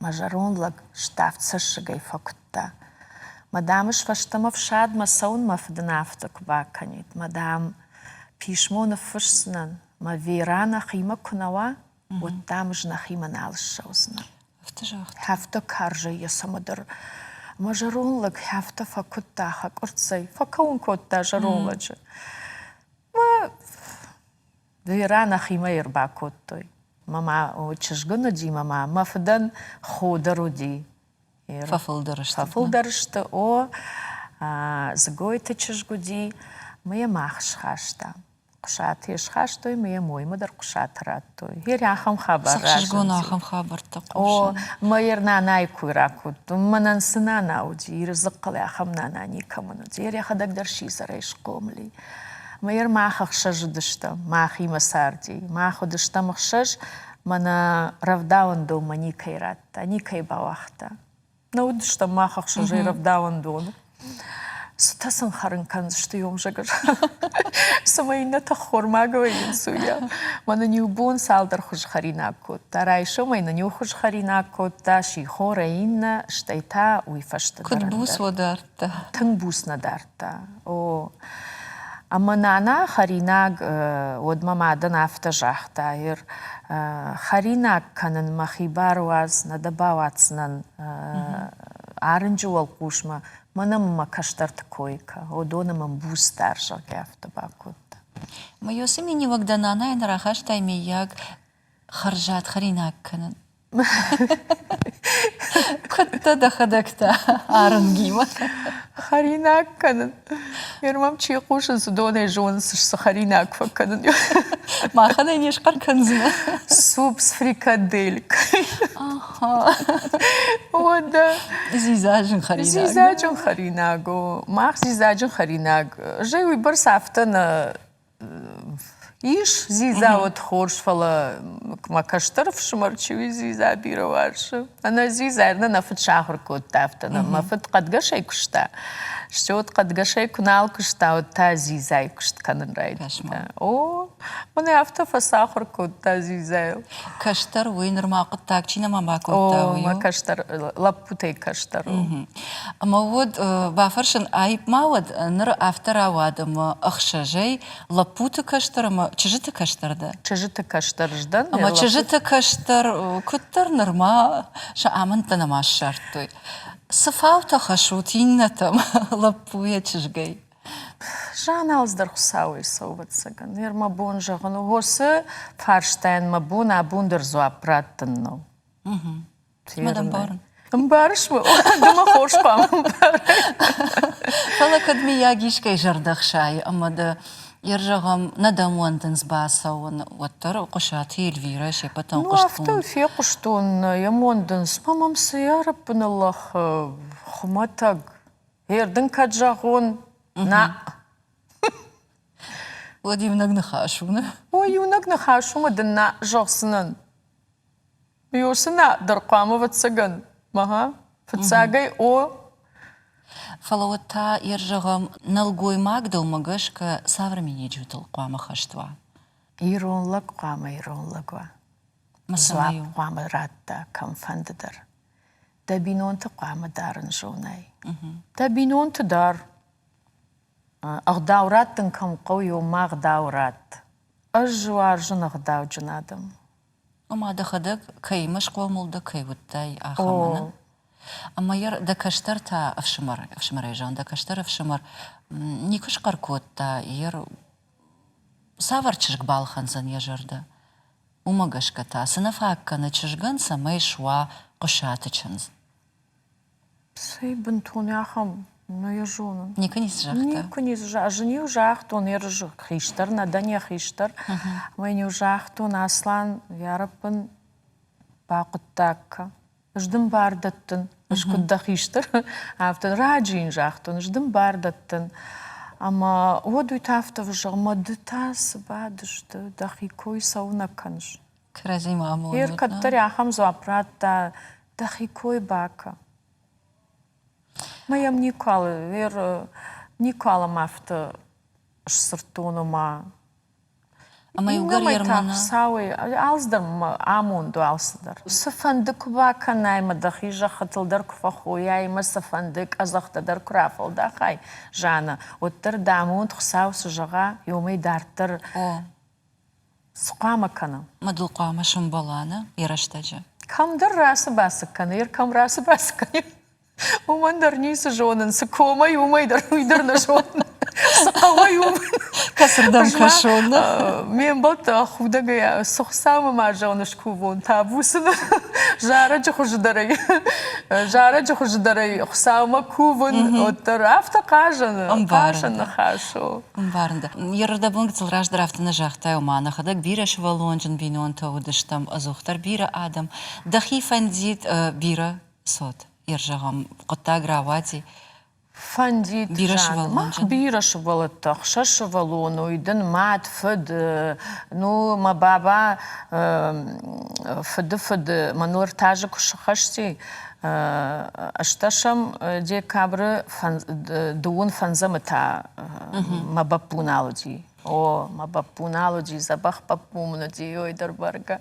Мӕ зӕронд лӕг ставд цӕссыгӕй фӕкуыдта. Мӕ, дам, ӕз фӕстӕмӕ фсадмӕ цӕуын мӕ фыд ын афтӕ куы бакӕнид. Мӕ, дам, писмо ныффысдзынӕн, мӕ Верӕ нӕхимӕ куы нӕ уа, уӕд, дам, ӕз нӕхимӕ нал ссӕудзынӕн. Афтӕ загъта. Афтӕ карзӕй йӕ цӕмӕдӕр. Мӕ зӕронд лӕг афтӕ фӕкуыдта хӕкъуырццӕй, фӕкӕуын кодта зӕронд лӕджы. Мӕ Верӕ нӕхимӕ ӕрбакодтой. Мӕ ма чызг ын уыди, мӕ ма мӕ фыдӕн хо дӕр уыди. Фӕфылдӕр сты. Фӕфылдӕр сты, о. Дзыгойты чызг уыди, мӕ йӕ мах схастам. Хъуысаты йӕ схастой, мӕ йӕ моймӕ дӕр Хъуысаты радтой. Ер ахӕм хабар Ӕхсызгон ахӕм хабӕрттӕ хъусын. О, мӕ ер нанайы кой ракодтон. Мӕнӕн цы нана уыди, Иры дзыхъхъыл ахӕм нана никӕмӕн уыди. Ер йӕхӕдӕг дӕр сидзӕрӕй схъомыл и. Мӕ ер мах ӕхсӕз уыдыстӕм, махимӕ царди. Мах уыдыстӕм ӕхсӕз, мӕнӕ рӕвдауӕндонмӕ никӕй радта, никӕй бауагъта. Нӕ уыдыстӕм мах ӕхсӕзӕй рӕвдауӕндоны. Цытӕ сын хӕрын кӕндзысты ёмзӕгӕр? Цымӕ иннӕтӕ ххормаг вӕййынц, уыйау. Мӕнӕн иу бон цалдӕр хуыз хӕринаг кодта. Райсомӕй нын иу хуыз хӕринаг кодта, сихорӕй иннӕ, стӕй та уый фӕстӕ Куыд буц уӕ дардта? Тынг буц нӕ дардта. О, ӕмӕ нана хӕринаг, уӕд мӕ мадӕн афтӕ загъта, Ир, хӕринаг кӕнын мӕхи бар уадз, нӕ дӕ бауадздзынӕн арынджы уӕлхъусмӕ, мӕнӕ мӕ кӕстӕрты кой кӕ, уыдоны мын буц дар, зӕгъгӕ, афтӕ бакодта. Мӕ уыцы миниуӕг дӕ нанайӕн рахастай, миййаг, хӕрзад хӕринаг кӕнын? Куыд дӕ дӕхӕдӕг та арынгимӕ? Хӕринаг кӕнын. Ныр мӕм чи хъусынц, уыдонӕй зонынц, цы хӕринаг фӕкӕнын. Махӕн ӕй не схъӕр кӕндзынӕ. Суп с фрикаделькой. Уӕдӕ. Дзидзаджын хӕринаг. Дзидзаджын хӕринаг у. Мах дзидзаджын хӕринаг. Зӕй уыйбӕрц афтӕ нӕ Ис дзидза уӕд хорз, фӕлӕ мӕ кӕстӕр ӕфсымӕр чи у, дзидза бирӕ уарзы. Ӕнӕ дзидза нӕ нӕ фыд сахуыр кодта афтӕ. Мӕ фыд хъӕдгӕсӕй куыста. Стӕй уӕд хъӕдгӕсӕй куы нал куыста, уӕд та дзидзайы куыст кӕнын райдыдта. О, мӕнӕ афтӕ фӕцахуыр кодта дзидзайыл. Кӕстӕр уый нырма хъуыддаг чи нӕма бакодта, уый у? Мӕ кӕстӕр, лӕппутӕй кӕстӕр у. Ӕмӕ уӕд бафӕрсын аипп ма уӕд, ныр афтӕ рауад ӕмӕ ӕхсӕзӕй лӕппуты кӕстӕр ӕмӕ чызджыты кӕстӕр дӕ? Чызджыты кӕстӕр сдӕн. Ӕмӕ чызджыты кӕстӕр куыддӕр нырма сӕ амӕндтӕ нӕма ссардтой. Цы фаутӕ хӕссут иннӕтӕм лӕппуйӕ чызгӕй? Жан алцыдӕр Хуыцауӕй цӕуы, ӕвӕццӕгӕн. Ныр мӕ бон зӕгъын у, уыцы фарстайӕн мӕ бон абон дӕр дзуапп раттын нӕу. Мӕ дӕ ӕмбарын. Ӕмбарыс мӕ? Ды мӕ хорз хъуамӕ ӕмбарай. Фӕлӕ кӕд миййаг искӕй зӕрдӕ хсайы ӕмӕ дӕ йе зӕгъӕм, нӕ дӕм уӕндынц бацӕуын, уӕддӕр Хъуысаты Эльвирӕ се ппӕтӕн Ну, афтӕ фехъуыстон, нӕ йӕм уӕндынц. Мӕ мӕм цы ӕрӕппыныллӕх хуымӕтӕг Ер дын кӕд зӕгъон, нӕ. Уӕд иунӕг ныхас у, нӕ? О, иунӕг ныхас у, мӕ дын нӕ зӕгъдзынӕн. Ёсы нӕ дӕр хъуамӕ ӕвӕццӕгӕн, мӕ фыццагӕй о. Фӕлӕ уӕд та, ер зӕгъӕм, нӕлгоймаг дӕумӕ гӕсгӕ цавӕр миниуджытыл хъуамӕ хӕст уа? Ирон лӕг хъуамӕ ирон лӕг уа. Дзуапп хъуамӕ радта кӕмфӕнды дӕр. Дӕ бинонты хъуамӕ дарын зонай. Дӕ бинонты дӕр. Ӕгъдау раттын кӕм хъӕуы, уым ӕгъдау ратт. Ӕз уарзын ӕгъдауджын адӕм. Ома дӕхӕдӕг кӕимӕ схъомыл дӕ, кӕй уыдтай, ахӕмы нӕ? Ӕмӕ йӕ дӕ кӕстӕр та ӕфсымӕр, ӕфсымӕрӕй зӕгъын, дӕ кӕстӕр ӕфсымӕр никуы схъӕр кодта, йе цавӕр чызг балхӕндзӕн йӕ зӕрдӕ? Уымӕ гӕсгӕ та цы нӕ фаг кӕны чызгӕн, цӕмӕй суа Хъуысаты чындз? Цӕй бынтон ахӕм нӕ йӕ зонын. Никуы ницы загъта? Никуы ницы загъта. Ӕз ын-иу загътон, ерыс хистӕр нӕ дӕн йӕ хистӕр. Ӕмӕ йын-иу загътон, Аслан, йарӕппын бахъуыддаг кӕ. Ӕз дын бар дӕттын. Ӕз куыд дӕ хистӕр, афтӕ раджы йын загътон, ӕз дын бар дӕттын. Ӕмӕ уӕд уый та афтӕ зӕгъы, мӕ ды та цы бадыс ды, дӕхи кой цӕуылнӕ кӕныс? Кӕрӕдзимӕ амонут. Ер кӕддӕр ахӕм дзуапп радта, дӕхи кой бакӕ. Мӕ йӕм никуал, ер никуал ӕм афтӕ сдзырдтон, ома Ӕмӕ иугӕр Иннӕмӕй та Ермана Хуыцауӕй алцыдӕр мӕ амонд у алцыдӕр. Цыфӕнды куы бакӕнай мӕ дӕхи зӕххытыл дӕр куы фӕхойай мӕ цыфӕнды къӕдзӕхтӕ дӕр куы рафӕлдахай, Жанна, уӕддӕр дӕ амонд Хуыцау цы зӕгъа, уымӕй дарддӕр О, цы хъуамӕ кӕнӕм? Ма дыл хъуамӕ сӕмбӕла, нӕ, йӕ рӕстӕджы? Кӕмдӕр рацы-бацы кӕны, йер кӕм рацы-бацы кӕны, уымӕн дӕр ницы зонын, цы комӕй, уымӕй дӕр уый дӕр нӕ зонын. Цы хъӕуӕй, уымӕн. Кӕцырдӕм кӕсон? Ме мбӕлттӕ худӕгӕй цы Хуыцаумӕ ма зӕгъын скувон, табу сын зарӕджы хуыздӕрӕй, зарӕджы хуыздӕрӕй Хуыцаумӕ кувын, уӕддӕр афтӕ хъазӕн, хъазӕн ныхас у. Ӕмбарын дӕ. Йе рдӕбон гыццыл раздӕр афтӕ нӕ загътай, ома нӕхӕдӕг бирӕ сывӕллонджын бинонтӕ уыдыстӕм, ӕдзухдӕр бирӕ адӕм. Дӕхи фӕндид бирӕ цот, йе зӕгъӕм, хъуыддаг рауади. Фӕндид, бирӕ Жанна. Мах бирӕ сывӕллӕттӕ, ӕхсӕз сывӕллоны, уый дын мад, фыд, ну, мӕ баба фыды фыд мӕныл ӕртӕ азы куы сыххӕсти, ӕстӕсӕм декабры дыууын фӕндзӕмы та мӕ бӕппу нал уыди. О, мӕ бӕппу нал уыди, дзӕбӕх бӕппу мын уыди, ой дӕр бӕргӕ.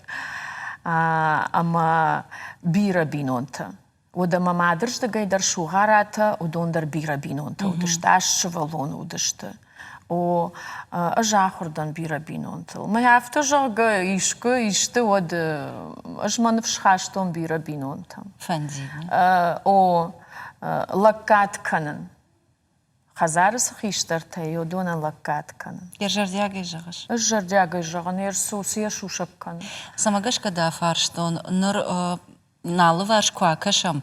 Ӕмӕ бирӕ бинонтӕ. Уӕдӕ мӕ мадырздыгӕй дӕр Сугъаратӕ, уыдон дӕр бирӕ бинонтӕ уыдысты, аст сывӕллоны уыдысты. О, ӕз ахуыр дӕн бирӕ бинонтыл. Мӕ афтӕ зӕгъгӕ, искуы исты, уӕд ӕз мӕ ныфс хастон бирӕ бинонтӕм. Фӕндид. О, лӕггад кӕнын. Хӕдзары цы хистӕртӕ и, уыдонӕн лӕггад кӕнын. Йӕ зӕрдиагӕй зӕгъыс? Ӕз зӕрдиагӕй зӕгъын, йе рцу, цы йӕ сусӕг кӕнын. Цӕмӕ гӕсгӕ дӕ фарстон, ныр нӕ алыварс куы акӕсӕм,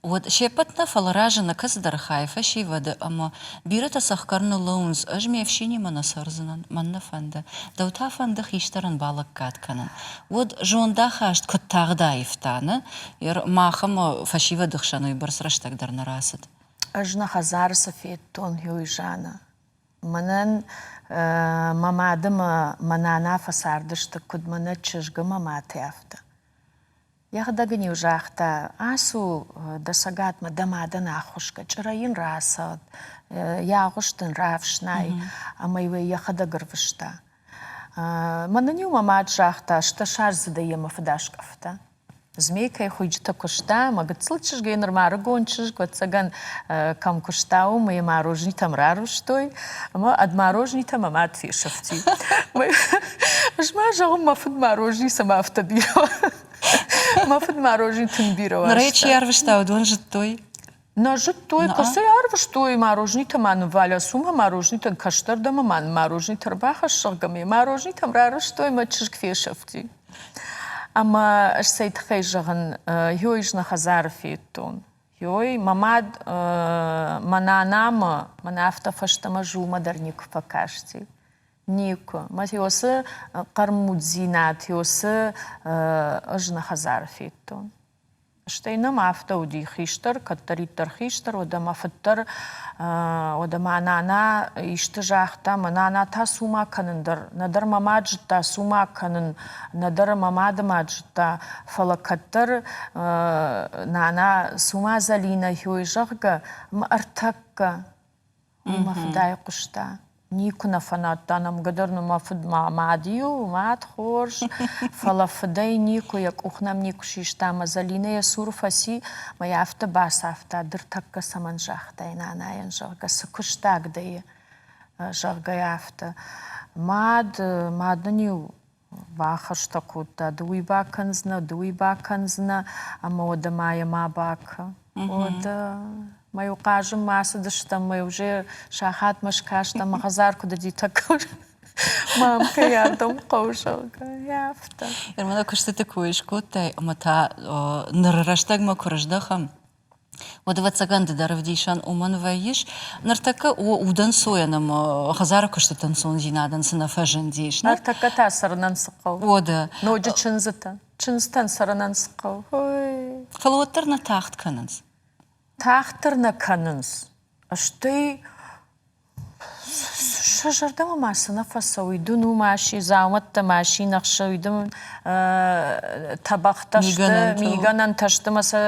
уӕд се ппӕт нӕ, фӕлӕ разыны кӕцыдӕр хай фӕсивӕды ӕмӕ бирӕтӕ цӕхгӕр ныллӕууынц, ӕз ме фсинимӕ нӕ цӕрдзынӕн, мӕн нӕ фӕнды, дӕу та фӕнды хистӕрӕн балӕггад кӕнын. Уӕд зондахаст куыд тагъд аивта, нӕ? Мах ӕмӕ фӕсивӕды хсӕн уыйбӕрц рӕстӕг дӕр нӕ рацыд. Ӕз нӕ хӕдзары цы федтон, уый Жанна. Мӕнӕн мӕ мады мӕ мӕ нана фӕцардысты, куыд мӕнӕ чызг ӕмӕ мӕты, афтӕ. Йӕхӕдӕг ын-иу загъта, ацу дӕ цӕгатмӕ дӕ мадӕн ӕххуысгӕ, чъырӕй йын рацӕгъд, йӕ агъуыст ын рафснай, ӕмӕ-иу ӕй йӕхӕдӕг ӕрвыста. Мӕнӕн-иу мӕ мад загъта, стӕсаздзыдӕй йӕ мӕ фыд аскъӕфта. Змейкӕйы хуыйджытӕ куыста, мӕ гыццыл чызгӕй нырма ӕрыгон чызг, ӕвӕццӕгӕн, кӕм куыста, уым ӕй марожнитӕм рарвыстой, ӕмӕ ӕд марожнитӕ мӕ мад фесӕфти. Ӕз ма зӕгъын, мӕ фыд марожни цӕмӕ афтӕ бирӕ Мӕ фыд марожни тынг бирӕ уарзта. Ныр ӕй чи ӕрвыста, уыдон зыдтой? Нӕ зыдтой, кӕцӕй арвыстой марожнитӕ ма нывваля цумӕ марожнитӕн кӕстӕрдӕм ӕмӕ марожнитӕ ӕрбахӕссӕгӕм марожнитӕм рарвыстой мӕ чызг фесӕфти. Ӕмӕ ӕз цӕй тыххӕй зӕгъын, ёй ӕз нӕ хӕдзары федтон. Ёй, мӕ мад мӕ нанамӕ мӕнӕ афтӕ фӕстӕмӕ зулмӕ дӕр никуы фӕкасти. Никуы. Мӕ ёсы хъӕрмуддзинад, ёсы ӕз нӕ хӕдзары федтон. Стӕй нӕм афтӕ уыди хистӕр, кӕддӕриддӕр хистӕр, уӕдӕ мӕ фыд дӕр, уӕдӕ мӕ нана исты загъта, мӕ нана та цума кӕнын дӕр, нӕдӕр мӕ мад зыдта цума кӕнын, нӕдӕр мӕ мады мад зыдта, фӕлӕ кӕддӕр нана цума Зӕлинӕ хёй, зӕгъгӕ, мӕ ӕртӕккӕ Уый мӕ фыдӕй хъуыста. Никуы нӕ фӕнадта нӕмгӕ дӕр мӕ фыд ма мад-иу, мад хорз, фӕлӕ фыдӕй никуы, йӕ къух нӕм никуы систа ӕмӕ Зӕлинӕ йӕ цуры фӕци мӕ йӕ афтӕ бацавта, дыртӕккӕ цӕмӕн загътай нанайӕн, зӕгъгӕ, цы куыстаг дӕ и. зӕгъгӕ, афтӕ. Мад, мад нын-иу бахӕстӕ кодта, ды уый бакӕндзынӕ, ды уый бакӕндзынӕ, ӕмӕ уӕдӕ ма йӕ ма бакӕ. Уӕдӕ мӕ-иу хъазынмӕ ацыдыстӕм, мӕ уже сахатмӕ скаст ӕмӕ хӕдзар куыд уыди тӕккӕ мӕм кӕй ардӕм хъӕуы, зӕгъгӕ, афтӕ. Мӕнӕ куыстыты кой скодтай ӕмӕ та ныры рӕстӕгмӕ куы рыздӕхӕм, уӕд, ӕвӕццӕгӕн, ды дӕр ӕвдисӕн уымӕн вӕййыс. Ныртӕккӕ удӕнцойӕн ӕмӕ хӕдзары куыстыты ӕнцондзинадӕн цы нӕ фӕзындис. Ныртӕккӕ та цӕрынӕн цы хъӕуы? Уӕдӕ. Ноджы чындзытӕ. Чындзытӕн цӕрынӕн цы хъӕуы? Фӕлӕ уӕддӕр нӕ тагъд кӕнынц. Тагъддӕр нӕ кӕнынц. Стӕй Сӕ зӕрдӕмӕ ма цы нӕ фӕцӕуй, дун у маши, дзаумӕттӕ машинӕ хсӕуй, дун тӕбӕгътӕ сты, мигӕнӕнтӕ сты ӕмӕ сӕ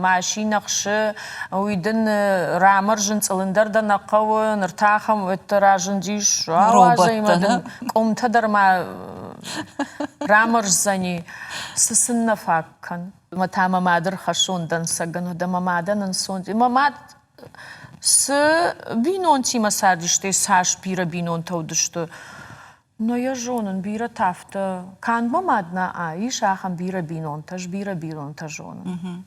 машинӕ хсы, уый дын рамӕрзын цъылын дӕр дӕ нӕ хъӕуы, ныр та ахӕм уӕддӕр разындис, ауадзӕй ма дын къуымтӕ дӕр ма рамӕрздзӕни, цы сын нӕ фаг кӕн. Ӕмӕ та мӕ мады рхӕссон дӕнцӕгӕн, уӕдӕ мӕ мадӕн ӕнцон, мӕ мад Цы бинонтимӕ цардысты, цас бирӕ бинонтӕ уыдысты, нӕ йӕ зонын, бирӕтӕ афтӕ, канд мӕ мад нӕ, ис ахӕм бирӕ бинонтӕ, ӕз бирӕ бинонтӕ зонын.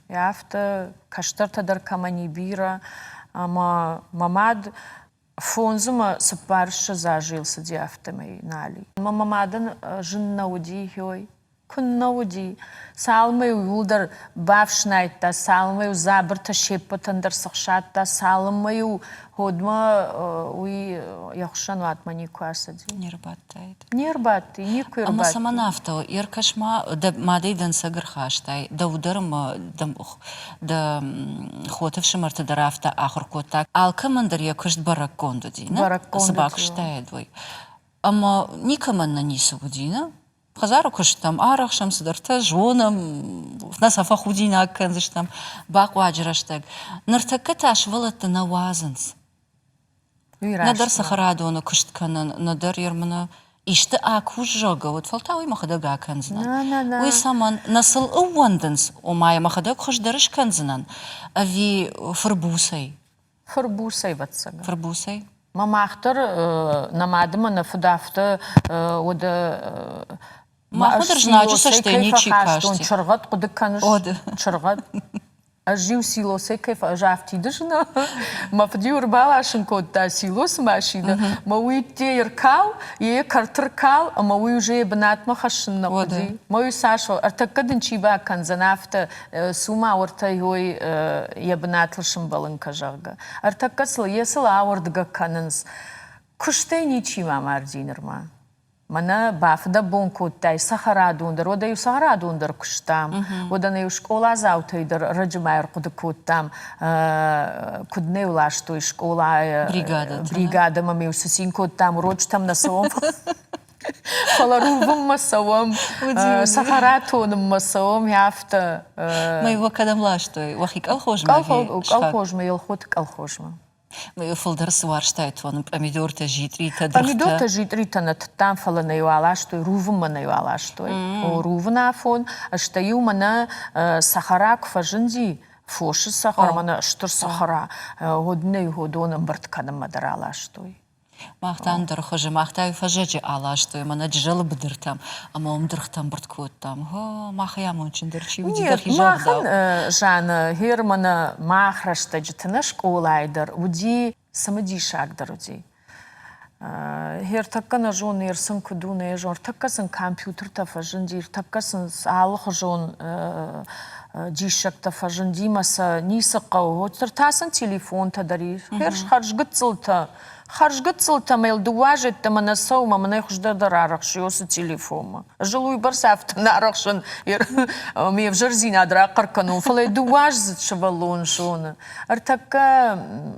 Афтӕ кӕстӕртӕ дӕр кӕмӕн и бирӕ, ӕмӕ мӕ мад фондз ӕмӕ цыппарыссӕдз азы йыл цыди, афтӕмӕй нал и. Мӕ мӕ мадӕн зын нӕ уыди, ой, Куыннӕ уыди! Цалынмӕ-иу иуылдӕр бафснайдта, цалынмӕ-иу дзабыртӕ се ппӕтӕн дӕр цыхсадта, цалынмӕ-иу ходмӕ уый йӕ хуыссӕнуатмӕ никуы ацыди. Не рбадтаид. Не рбадти, никуы ӕрбадти. Ӕмӕ цӕмӕн афтӕ у? Ӕркӕс-ма, дӕ мадӕй дӕнцӕг ӕрхастай, дӕу дӕр ӕмӕ дӕ хоты фсымӕрты дӕр афтӕ ахуыр кодта. Алкӕмӕн дӕр йӕ куыст бӕрӕггонд уыди, нӕ? Бӕрӕггонд Цы бакуыстаид, уый. Ӕмӕ никӕмӕн нӕ ницы уыди, нӕ? Хӕдзары куыстӕм арӕхсӕм, цыдӕртӕ зонӕм, нӕ сӕ фӕхудинаг кӕндзыстӕм бахъуаджы рӕстӕг. Ныртӕккӕ та сывӕллӕтты нӕ уадзынц. Нӕдӕр цӕхӕрадоны куыст кӕнын, нӕдӕр ермыны исты акус, зӕгъгӕ, уӕд фӕлтау уый мӕхӕдӕг акӕндзынӕн. Уый цӕмӕн? Нӕ сыл ӕууӕндынц, ома йӕ мӕхӕдӕг хуыздӕр скӕндзынӕн, ӕви фырбуцӕй? Фырбуцӕй, ӕвӕццӕгӕн. Фырбуцӕй? Мӕ мах дӕр нӕ мады мӕ нӕ фыд афтӕ уӕдӕ Махмӕ дӕр знаджы цӕстӕй ничи касти. Чыргъӕд хъуыды кӕныс? Чыргъӕд. Ӕз-иу силосӕй кӕй ӕз афтиды зына, мӕ фыд-иу ӕрбаласын кодта силосы машинӕ, мӕ уый ӕдде ӕркал, йе кӕрты ркал, ӕмӕ уый уже йӕ бынатмӕ хӕссын нӕ хъуыди. Мӕ уый цас ӕртӕккӕ дын чи бакӕндзӕн, афтӕ цума уӕртӕ йой йӕ бынатыл сымбӕлын кӕ, зӕгъгӕ. Ӕртӕккӕ сыл йе сыл ауӕрдгӕ кӕнынц. Куыстӕй ничи ма марди нырма. Мӕнӕ бафыдӕбон кодтай цӕхӕрадон дӕр, уӕдӕ-иу цӕхӕрадон дӕр куыстам, уӕдӕ нӕ-иу скъоладзаутӕй дӕр ӕрӕджы ма ӕрхъуыды кодтам, куыд нӕ-иу ластой скъолайы бригадӕмӕ, ма-иу цы цин кодтам, урочытӕм нӕ цӕуӕм, Фӕлӕ рувынмӕ цӕуӕм, цӕхӕра тонынмӕ цӕуӕм, афтӕ. Мӕ уӕ кӕдӕм ластой? Уӕхи колхозмӕ? Колхозмӕ, Елхоты колхозмӕ. Мӕ фылдӕр цы уарзтай тонын? Пъамидортӕ, зитъритӕ, дыргътӕ? Пъамидортӕ, зитъритӕ нӕ тыдтам, фӕлӕ нӕ-иу аластой, рувынмӕ нӕ-иу аластой. Рувын афон, стӕй-иу мӕнӕ цӕхӕра куы фӕзынди, фосы цӕхӕр, мӕнӕ стыр цӕхӕра, уӕд нӕ-иу уыдон ӕмбырд кӕнынмӕ дӕр аластой. Мах та ӕндӕр хуызы, мах та фӕззӕджы аластой мӕнӕ Джызӕлы быдыртӕм ӕмӕ уым дыргътӕ ӕмбырд кодтам. О, махӕй амондджындӕр чи уыди дӕхи загъдау. Жанна, Германы мах рӕстӕджыты нӕ скъолайы дӕр уыди цымыдисагдӕр уыди. Ӕртӕккӕ нӕ зоны, сын куыд у, нӕ зоны. Ӕртӕккӕ сын компьютертӕ фӕзынди, ӕртӕккӕ сын алыхуызон диссӕгтӕ фӕзынди мӕ сӕ ницы хъӕуы. Уӕддӕр та сын телефонтӕ дӕр ис. Хӕрзгыццылтӕ, хӕрзгыццылтӕ мӕ йыл дыууӕ зӕдтӕмӕ нӕ цӕуы мӕ мӕнӕй хуыздӕр дӕр арӕхсы уыцы телефонмӕ. Ӕз ыл уыйбӕрц афтӕ нӕ арӕхсын, ме взӕрдзинад рахъӕр кӕнон, фӕлӕ дыууӕаздзыд сывӕллон зоны. Ӕртӕккӕ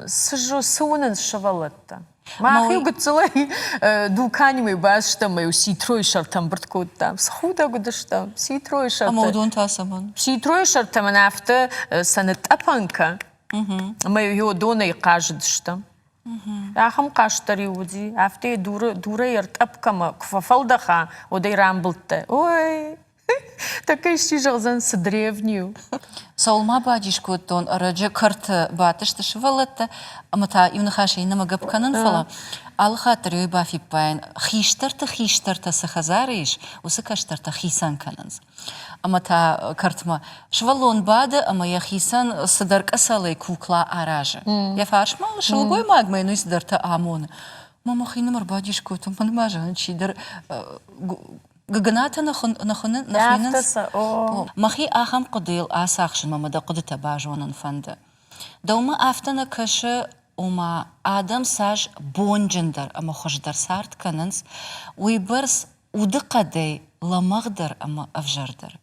цы уынынц сывӕллӕттӕ? Мах-иу гыццылӕй дуканимӕ бацыдыстӕм ӕмӕ-иу ситройы сӕртӕ ӕмбырд кодтам. Цы худӕг уыдыстӕм, ситройы сӕртӕ. Ӕмӕ уыдон та цӕмӕн? Ситройы сӕртӕ мын афтӕ сӕ нытътъӕпӕн кӕ, ӕмӕ-иу уыдонӕй хъазыдыстӕм. Ахӕм хъазт дӕр-иу уыди. Афтӕ дурӕй ӕртъӕпп кӕмӕ куы фӕфӕлдӕха, уӕд ӕй рамбылдта. Ой! Тӕккӕ исчи зӕгъдзӕн, цы древний у. Цӕуыл ма бадис кодтон, ӕрӕджы кӕрты бадтысты сывӕллӕттӕ, ӕмӕ та иу ныхасӕй иннӕмӕ гӕпп кӕнын, фӕлӕ алы хатт дӕр уый бафиппайын, хистӕрты хистӕртӕ цы хӕдзары ис, уыцы кӕстӕртӕ хицӕн кӕнынц. Ӕмӕ та кӕртмӕ сывӕллон бады ӕмӕ йӕхицӕн цыдӕр къӕцӕлӕй кукла аразы. Йӕ фарсмӕ сылгоймагмӕ йын уый цыдӕртӕ амоны. Мӕ мӕхинымӕр бадис кодтон, мӕн ма зӕгъын чидӕр Гыгынатӕ ныххуыйнынц. Мӕхи ахӕм хъуыдыйыл ацахсынмӕ мӕ дӕ хъуыдытӕ базонын фӕнды. Дӕумӕ афтӕ нӕ кӕсы, ома адӕм цас бонджындӕр ӕмӕ хуыздӕр цард кӕнынц, уыйбӕрц удыхъӕдӕй лӕмӕгъдӕр ӕмӕ ӕвзӕрдӕр.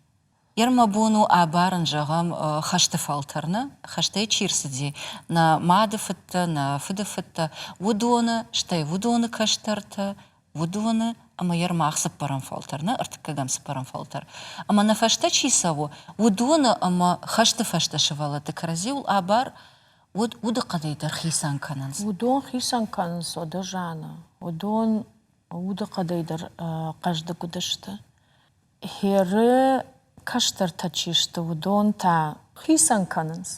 Йер мӕ бон у абарын, зӕгъӕм, хӕсты фӕлтӕр нӕ, хӕстӕй чи рцыди, нӕ мады фыдтӕ, нӕ фыды фыдтӕ, уыдоны, стӕй уыдоны кӕстӕртӕ, уыдоны ӕмӕ йер мах цыппӕрӕм фӕлтӕр, нӕ ӕртыккӕгӕм цыппӕрӕм фӕлтӕр. Ӕмӕ нӕ фӕстӕ чи цӕуы, уыдоны ӕмӕ хӕсты фӕстӕ сывӕллӕтты кӕрӕдзиуыл абар, уӕд удыхъӕдӕй дӕр хицӕн кӕнынц. Уыдон хицӕн кӕнынц, уӕдӕ Жанна. Уыдон удыхъӕдӕй дӕр хъӕздыг уыдысты. Херы кӕстӕртӕ чи сты, уыдон та хицӕн кӕнынц.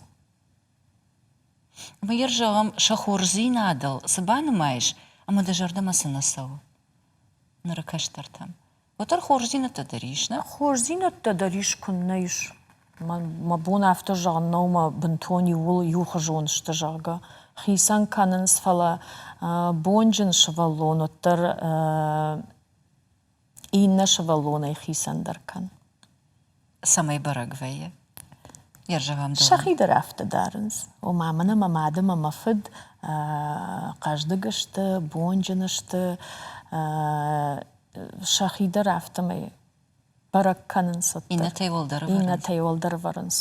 Ӕмӕ йӕ зӕгъӕм, сӕ хорздзинадыл цы банымайыс ӕмӕ дӕ зӕрдӕмӕ цы нӕ цӕуы ныры кӕстӕртӕм? Уӕддӕр хорздзинӕдтӕ дӕр ис, нӕ? Хорздзинӕдтӕ дӕр ис, куыннӕ ис. Мӕ бон афтӕ зӕгъын нӕу, мӕ бынтон иууыл иухуызон сты, зӕгъгӕ. Хицӕн кӕнынц, фӕлӕ бонджын сывӕллон уӕддӕр иннӕ сывӕллонӕй хицӕндӕр кӕн. Цӕмӕй бӕрӕг вӕййы? Йӕ Сӕхи дӕр афтӕ дарынц. Ома мӕнӕ мӕ мад ӕмӕ мӕ фыд хъӕздыг сты, бонджын сты, сӕхи дӕр афтӕмӕй бӕрӕг кӕнынц. Иннӕтӕй уӕлдӕр ӕвӕрынц. Иннӕтӕй уӕлдӕр ӕвӕрынц.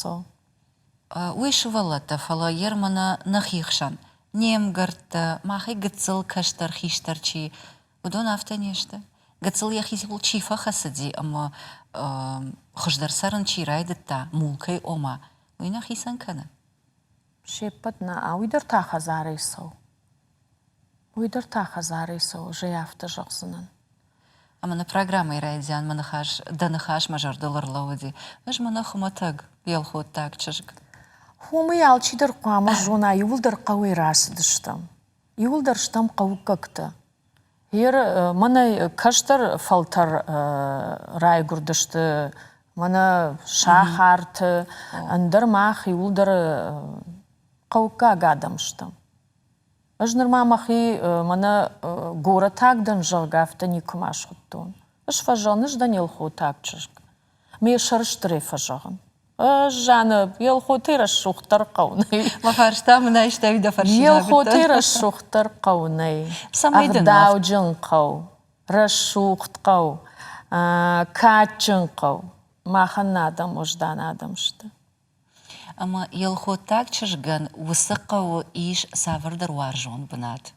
Уый сывӕллӕттӕ, фӕлӕ йе рмӕнӕ нӕхи хсӕн, не мгӕрттӕ, махӕй гыццыл кӕстӕр хистӕр чи, уыдон афтӕ не сты. Гыццыл йӕхицыл чи фӕхӕцыди ӕмӕ хуыздӕр цӕрын чи райдыдта, мулкӕй ома, уый нӕ хицӕн кӕны. Се ппӕт нӕ, уый дӕр та хӕдзарӕй цӕуы. Уый дӕр та хӕдзарӕй цӕуы, зӕй афтӕ зӕгъдзынӕн. Ӕмӕ нӕ программӕйы райдиан мӕ ныхас, дӕ ныхас мӕ зӕрдыл ӕрлӕууыди. Ӕз мӕнӕ хуымӕтӕг елхоттаг чызг. Уымӕй алчидӕр хъуамӕ зона, иууылдӕр хъӕуӕй рацыдыстӕм. Иууылдӕр стӕм хъӕуккӕгтӕ. Ер мӕнӕ кӕстӕр фӕлтӕр райгуырдысты, мӕнӕ сахарты, ӕндӕр мах иууылдӕр хъӕуккаг адӕм стӕм. Ӕз нырма мӕхи мӕнӕ горӕтаг дӕн, зӕгъгӕ, афтӕ никуыма схуыдтон. Ӕз фӕзӕгъын, ӕз дӕн елхотаг чызг. Ме сӕрыстырӕй фӕзӕгъын. Ӕз, Жанна, Елхотӕй рӕсугъддӕр хъӕу нӕй. Мӕ фарста мын айстай дӕ фӕрсинаг. Елхотӕй рӕсугъддӕр хъӕу нӕй. Ӕгъдауджын хъӕу, рӕсугъд хъӕу, кадджын хъӕу. Махӕн нӕ адӕм уӕздан адӕм сты. Ӕмӕ елхоттаг чызгӕн уыцы хъӕуы ис цавӕрдӕр уарзон бынат.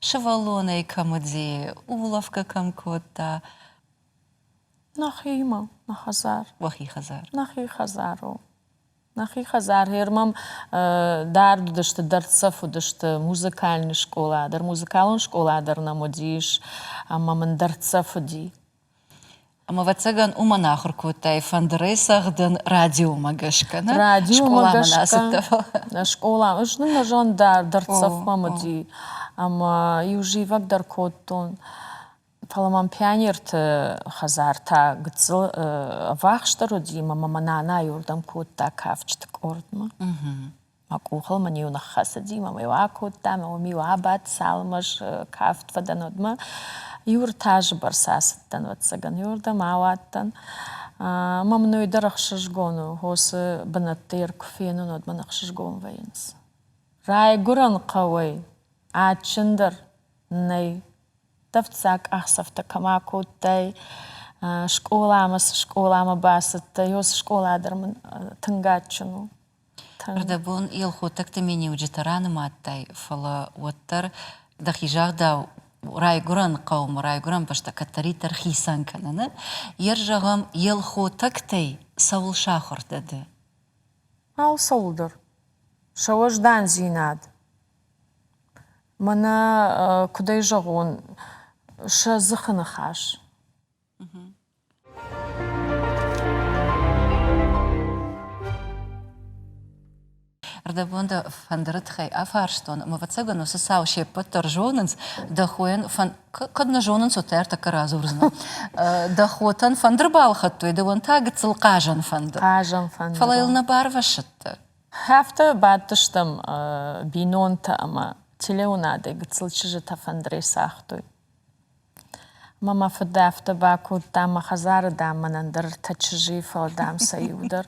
Сывӕллонӕй кӕм уыди, улӕфгӕ кӕм кодта. Нӕхимӕ, нӕ хӕдзар. Уӕхи хӕдзар? Нӕхи хӕдзар у. Нӕхи хӕдзар гъер мӕм дард уыдысты, дӕрддзӕф уыдысты музыкальный скъола дӕр, музыкалон скъола дӕр нӕм уыдис, ӕмӕ мын дӕрддзӕф уыди. Ӕмӕ, ӕвӕццӕгӕн, уымӕн ахуыр кодтай фӕндырӕй цӕгъдын радиомӕ гӕсгӕ, нӕ? Радиомӕ гӕсгӕ. Скъола. Ӕз нын нӕ зон дӕр дӕрддзӕф мӕм уыди. Ӕмӕ иу зивӕг дӕр кодтон. Фӕлӕ мӕм пионерты хӕдзар та гыццыл ӕввахсдӕр уыди, ӕмӕ мӕ нана иуырдӕм кодта кафджыты къордмӕ. Мӕ къухыл мын-иу ныххӕцыди, мӕ мӕ-иу акодта, мӕ уым-иу абадт, цалынмӕ кафт фӕдӕн, уӕдмӕ. Иу ӕртӕ азы бӕрц ацыдтӕн, ӕвӕццӕгӕн, иуырдӕм ауадтӕн. Ӕмӕ мын уый дӕр ӕхсызгон у, хосы бынӕтты йӕ куы фенын, уӕд мын ӕхсызгон вӕййынц. Райгуырӕн хъӕуӕй адджындӕр нӕй. Дӕвддзаг къахдзӕфтӕ кӕм акодтай, скъоламӕ цы скъоламӕ бацыдтӕ, уыцы скъола дӕр мын тынг адджын у. Ӕрдӕбон елхотӕгты миниуджытӕ ранымадтай, фӕлӕ уӕддӕр дӕхи загъдау райгуырӕн хъӕумӕ, райгуырӕн бӕстӕ кӕддӕриддӕр хицӕн кӕныны. Ер зӕгъӕм, елхотӕгтӕй цӕуыл сахуыр дӕ ды? Алцӕуылдӕр. Сӕ уӕздандзинад. Мӕнӕ куыдӕй зӕгъон, сӕ дзыхы ныхас. Рдӕбон дӕ фӕндыры тыххӕй афарстон, ӕмӕ ӕвӕццӕгӕн уыцы цау се ппӕт дӕр зонынц. Дӕ хойӕн кӕд нӕ зонынц, уӕд та ӕртӕккӕ радзурдзынӕн. Дӕ хотӕн фӕндыр балхӕдтой, дӕуӕн та гыццыл хъазӕн фӕндыр. Хъазӕн фӕндыр. Фӕлӕ йыл нӕ барвӕссыдтӕ. Афтӕ бадтыстӕм бинонтӕ ӕмӕ телеуынадӕй гыццыл чызджытӕ фӕндырӕй цагътой. Ӕмӕ мӕ фыд афтӕ бакодта, мӕ хӕдзары, дам, мӕнӕн дӕр ӕртӕ чызджы, фӕлӕ, дам, сӕ иу дӕр.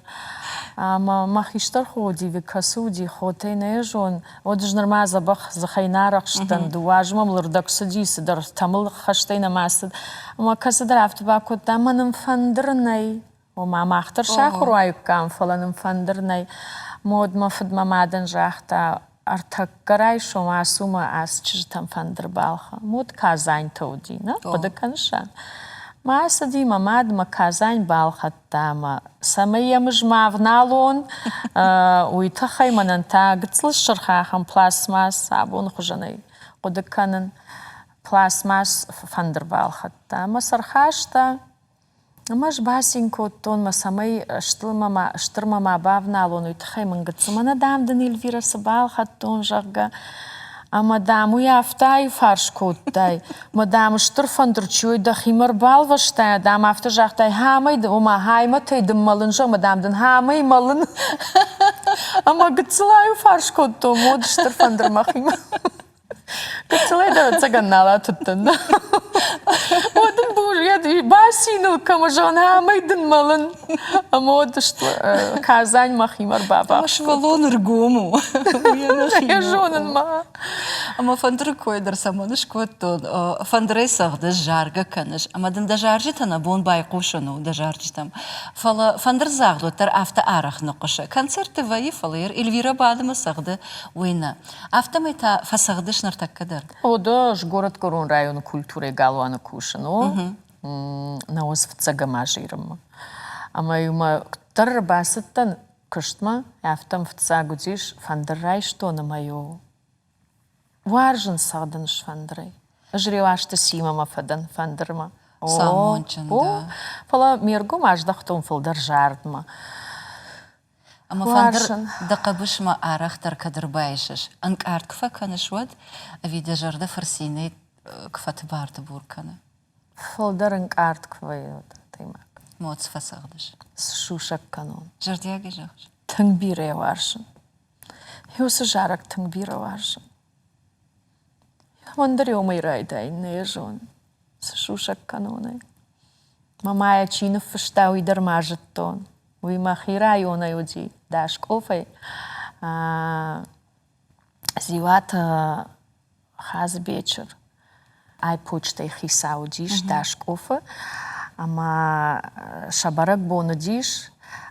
Ӕмӕ мӕ хистӕр хо уыди, кӕцы уыди, хотӕй нӕ зон. Уӕд ӕз нырма дзӕбӕх дзыхӕй нӕ арӕхстӕн, дыууӕ азы мӕм лырдӕг цыди, цыдӕр тӕмыл хӕстӕй нӕма цыд. Ӕмӕ кӕцыдӕр афтӕ бакодта, мӕн ын фӕндыр нӕй. Ома мах дӕр сахуыр уаиккам, фӕлӕ нын фӕндыр нӕй. Мод мӕ фыд мӕ мадӕн загъта, ӕртӕккӕ райсом ацу мӕ ацы чызджытӕн фӕндыр балхӕ. Мод Казаньтӕ уыди, нӕ хъуыды кӕныс? Мӕ ацыди мӕ мад мӕ Казань балхӕдта ӕмӕ цӕмӕй йӕм ӕз ма вналон, уый тыххӕй мӕнӕн та гыццыл сырх ахӕм пластмасс абоны хуызӕнӕй хъуыды кӕнын. Пластмасс фӕндыр балхӕдта ӕмӕ сӕ рхаста. Ӕмӕ ӕз бацин кодтон, мӕ цӕмӕй стырмӕ ма бавналон, уый тыххӕй мын гыццыл мӕнӕ, дам, дын Эльвирӕ цы балхӕдтон, зӕгъгӕ. Ӕмӕ, дам, уый афтӕ аиуфарс кодтай. Мӕ, дам, стыр фӕндыр чи уой, дӕхимӕ ӕрбалвӕстай, дам, афтӕ загътай, хамӕй, ома хаймӕтӕй дын мӕлын, зӕгъ, мӕ, дам, дын хамӕй мӕлын. Ӕмӕ гыццыл аиуфарс кодтон, мод стыр фӕндыр мӕхимӕ. Гыццылӕй дӕр ӕцӕгӕн нал атыдтӕн. Уӕд ын бациныл кӕм зӕгъын, амӕй дын мӕлын. Ӕмӕ уӕд Казань мӕхимӕ ӕрбабахстон. Сывӕллон ӕргом у. Йӕ зонын ма. Ӕмӕ фӕндыры кой дӕр цӕмӕн скодтон. Фӕндырӕй цӕгъдыс, заргӕ кӕныс, ӕмӕ дын дӕ зарджытӕ нӕ бон байхъусын у дӕ зарджытӕм. Фӕлӕ фӕндырдзагъд уӕддӕр афтӕ арӕх ныхъхъуысы. Концертты вӕййы, фӕлӕ Эльвирӕ бады мӕ цӕгъды, уый нӕ. Афтӕмӕй та фӕцӕгъдыс ныртӕккӕ дӕр? О, да, ӕз горӕтгӕрон районы культурӕйы галуаны кусын, о. Науӕдз фыццӕгӕм аз Ирынмӕ. Ӕмӕ-иу мӕ куыддӕр ӕрбацыдтӕн куыстмӕ, афтӕ фыццаг уыдис, фӕндыр райстон ӕмӕ-иу уарзын цӕгъдын сфӕндырӕй. Ӕз Реуазты Симӕмӕ фӕдӕн фӕндырмӕ. Самонджын дӕ. Фӕлӕ ме ргом аздӕхтон фылдӕр зардмӕ. Ӕмӕ фӕндыр дӕ хъӕбысмӕ арӕхдӕр кӕд ӕрбайсыс, ӕнкъард куы фӕкӕныс, уӕд, ӕви дӕ зӕрдӕ фырцинӕй куы фӕтыбар-тыбур кӕны? Фылдӕр ӕнкъард куы вӕййы, уӕд адӕймаг. Моц фӕцӕгъдыс? Сусӕг кӕнон. Зӕрдиагӕй зӕгъыс? Тынг бирӕ уарзын. Уыцы зарӕг тынг бирӕ уарзын. Ӕндӕр уымӕй райдайын нӕ зонын, цы сусӕг кӕнон ӕй. Мамӕ чи ныффыста, уый дӕр ма зыдтон. Уый мӕхи районӕй уыди, Даскъофӕй. Дзиуаты Хадзыбечыр ай почтӕйы хицау уыдис Даскъофы. Ӕмӕ сӕ бӕрӕгбон уыдис,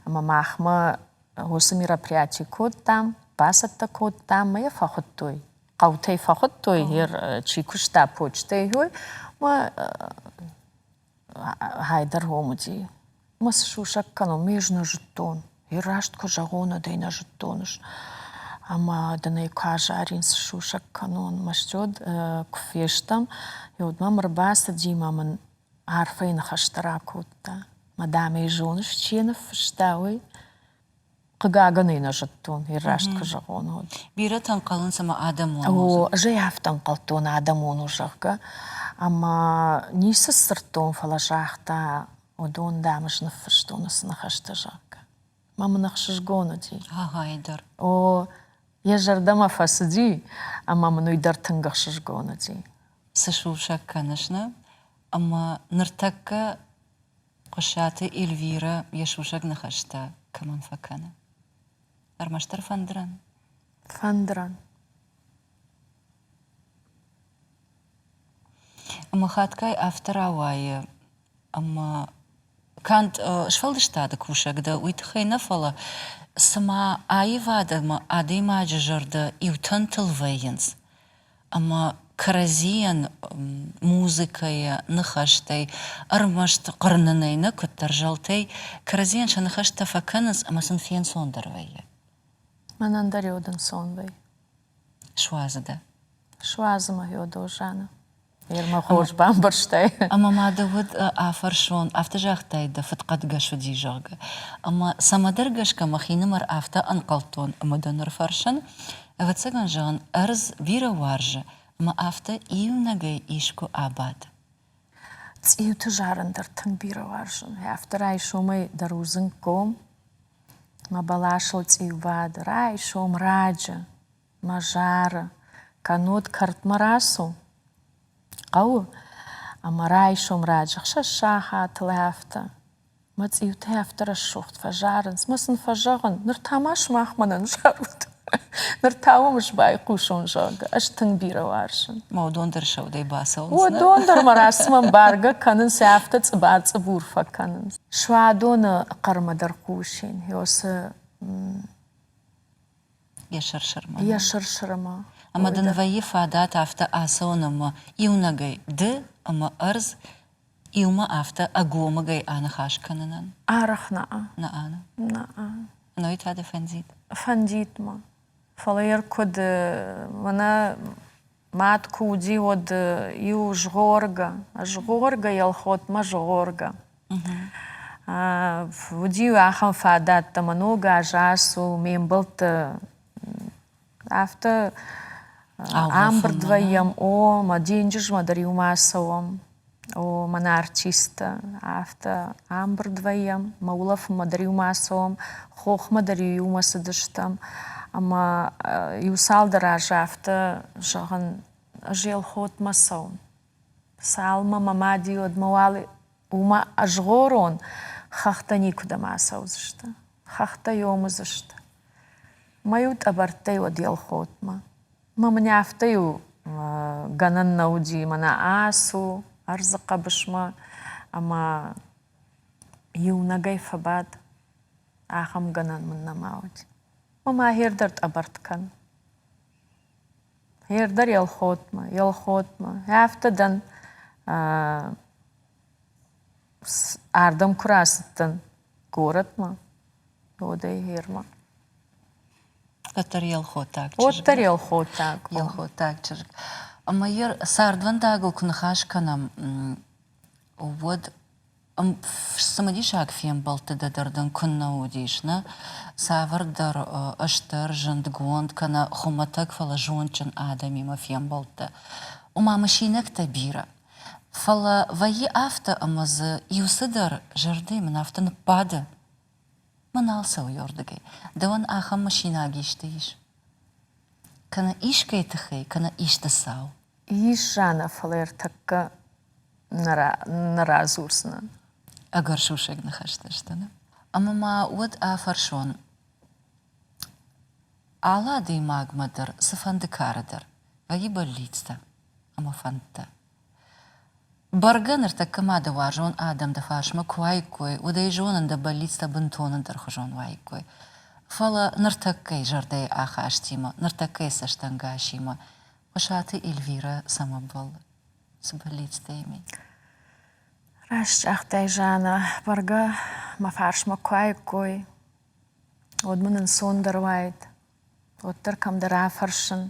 ӕмӕ махмӕ уыцы мероприятие кодтам, бацӕттӕ кодтам, мӕ йӕ фӕхуыдтой. Хъӕутӕй фӕхуыдтой, чи куыста почтӕйы, уый. Мӕ хайдӕр уым уыди. Мӕ цы сусӕг кӕнон, ме ӕз нӕ зыдтон. Раст куы зӕгъон, уӕд ӕй нӕ зыдтон ӕз. Ӕмӕ дын ӕй куы азарин, цы сусӕг кӕнон. Мӕстьод куы фестӕм, уӕд мӕм ӕрбацыди мӕ мын арфӕйы ныхӕстӕ ракодта. Мадам ӕй зоныс, чи йӕ ныффыста, уый? Хъыгагӕн ӕй нӕ зыдтон, раст куы зӕгъон, уӕд. Бирӕтӕ ӕнхъӕлынц ӕмӕ адӕмон у. О, ӕз ӕй афтӕ ӕнхъӕлдтон, адӕмон у, зӕгъгӕ. Ӕмӕ ницы сдзырдтон, фӕлӕ загъта, уыдон, дам, ӕз ныффыстон уыцы ныхӕстӕ, зӕгъгӕ. Мӕ мын ӕхсызгон уыди. Ага, дӕр. О, йӕ зӕрдӕмӕ фӕцыди, ӕмӕ мын уый дӕр тынг ӕхсызгон уыди. Цы сусӕг кӕныс, нӕ? Ӕмӕ ныртӕккӕ Хъуысаты Эльвирӕ йӕ сусӕг ныхӕстӕ кӕмӕн фӕкӕны? Ӕрмӕстдӕр фӕндырӕн? Фӕндырӕн. Ӕмӕ хатгай афтӕ рауайы, ӕмӕ канд сфӕлдыстады кусӕг дӕ, уый тыххӕй нӕ, фӕлӕ цыма аивад ӕмӕ адӕймаджы зӕрдӕ иу тӕнтыл вӕййынц, ӕмӕ кӕрӕдзийӕн музыкӕйӕ, ныхӕстӕй, ӕрмӕст хъырнынӕй нӕ, куыддӕр зӕлтӕй кӕрӕдзийӕн сӕ ныхӕстӕ фӕкӕнынц ӕмӕ сын фенцондӕр вӕййы. Мӕнӕн дӕр ӕнцон вӕййы. Суадзы дӕ? Суадзы мӕ Жаны. Ермӕ хорз бамбӕрстай. Ӕмӕ ма дӕ уӕд афӕрсон, афтӕ загътай, дӕ фыд хъӕдгӕс уыди, зӕгъгӕ. Ӕмӕ цӕмӕдӕр гӕсгӕ мӕхинымӕр афтӕ ӕнхъӕлдтон, ӕмӕ дӕ ныр фӕрсын, ӕвӕццӕгӕн, зӕгъын, ӕрдз бирӕ уарзы, ӕмӕ афтӕ иунӕгӕй искуы абад. Цъиуты зарын дӕр тынг бирӕ уарзын. Афтӕ райсомӕй дӕ рудзынг гом, мӕ бӕласыл цъиу бады. Райсом раджы мӕ зары, кӕннод кӕртмӕ рацу. Хъӕуы, ӕмӕ райсом раджы хсӕз сахатыл афтӕ. Мӕ цъиутӕ афтӕ рӕсугъд фӕзарынц, мӕ сын фӕзӕгъын, ныр та ма сымах мӕнӕн зарут. Ныр та уӕм ӕз байхъусон, зӕгъгӕ, ӕз тынг бирӕ уарзын. Мӕ уыдон дӕр сӕудӕй бацӕуынц. Уыдон дӕр мӕ рацымӕ ӕмбаргӕ кӕнынц, афтӕ цъыбар-цъыбур фӕкӕнынц. Суадоны хъӕрмӕ дӕр хъусин, ёсы Йӕ сыр-сырмӕ. Йӕ сыр-сырмӕ. Ӕмӕ дын вӕййы фадат афтӕ ацӕуын ӕмӕ иунӕгӕй ды ӕмӕ ӕрдз иумӕ афтӕ ӕгомыгӕй аныхас кӕнынӕн? Арӕх нӕ. Нӕ. Нӕ. Ной та дӕ фӕндид? Фӕндид мӕ. Фӕлӕ йӕ куыд мӕнӕ мад куы уыди, уӕд иу згъоргӕ, згъоргӕ Елхотмӕ згъоргӕ. Уыди ахӕм фадӕттӕ, мӕ ног аз ацу, ме мбӕлтты афтӕ ӕмбырд вӕййӕм, о, мӕ денджызмӕ дӕр иумӕ ацӕуӕм, о, мӕнӕ артисттӕ, афтӕ ӕмбырд вӕййӕм, мӕ улӕфынмӕ дӕр иумӕ ацӕуӕм, хохмӕ дӕр иумӕ цыдыстӕм. Ӕмӕ иу цалдӕр азы афтӕ зӕгъын, ӕз Елхотмӕ цӕуын. Цалынмӕ мӕ мади, уӕдмӕ уал уымӕ ӕзгъорон, хӕхтӕ никуыдӕм ацӕудзысты, хӕхтӕ ёмыдзысты. Мӕ-иу тъӕбӕрттӕй уӕд Елхотмӕ. Мӕ мын афтӕ-иу гӕнӕн нӕ уыди, мӕнӕ ацу ӕрдзы хъӕбысмӕ ӕмӕ иунӕгӕй фӕбад, ахӕм гӕнӕн мын нӕма уыди. Мӕ ма хер дӕр тъӕбӕртт кӕн. Хер дӕр Елхотмӕ, Елхотмӕ. Афтӕ дӕн ардӕм куы рацыдтӕн горӕтмӕ, уӕдӕй хермӕ. Уӕддӕр елхотаг чызг. Уӕддӕр елхотаг. Елхотаг чызг. Ӕмӕ йӕ цардвӕндагыл куы ныхас кӕнӕм, уӕд цымыдисаг фембӕлдтытӕ дӕр дын куыннӕ уыдис, нӕ? Цавӕрдӕр стыр, зындгонд кӕнӕ хуымӕтӕг, фӕлӕ зондджын адӕмимӕ фембӕлдтӕ. Ома мысинӕгтӕ бирӕ. Фӕлӕ вӕййы афтӕ, ӕмӕ дзы иу цыдӕр зӕрдӕйы мын афтӕ ныббады, мӕ нал цӕуы еуырдыгӕй. Дӕуӕн ахӕм мысинаг исты ис? Кӕнӕ искӕй тыххӕй, кӕнӕ исты цау? Ис, Жаннӕ, фӕлӕ ӕртӕккӕ нӕ радзурдзынӕн. Ӕгӕр сусӕг ныхӕстӕ сты, нӕ? Ӕмӕ ма уӕд афӕрсон, алы адӕймагмӕ дӕр цыфӕнды кары дӕр вӕййы бӕллицтӕ ӕмӕ фӕндтӕ. Бӕргӕ, ныртӕккӕ ма дӕ уарзон адӕм дӕ фарсмӕ куы уаиккой, уӕд ӕй зонын, дӕ бӕллицтӕ бынтон ӕндӕрхуызон уаиккой. Фӕлӕ ныртӕккӕйы зӕрдӕйы ахастимӕ, ныртӕккӕйы цӕстӕнгасимӕ Хъуысаты Эльвирӕ цӕмӕ бӕллы? Цы бӕллицтӕ йӕм и? Раст загътай, Жаннӕ, бӕргӕ мӕ фарсмӕ куы уаиккой, уӕд мын ӕнцондӕр уаид. Уӕддӕр кӕмдӕр афӕрсын,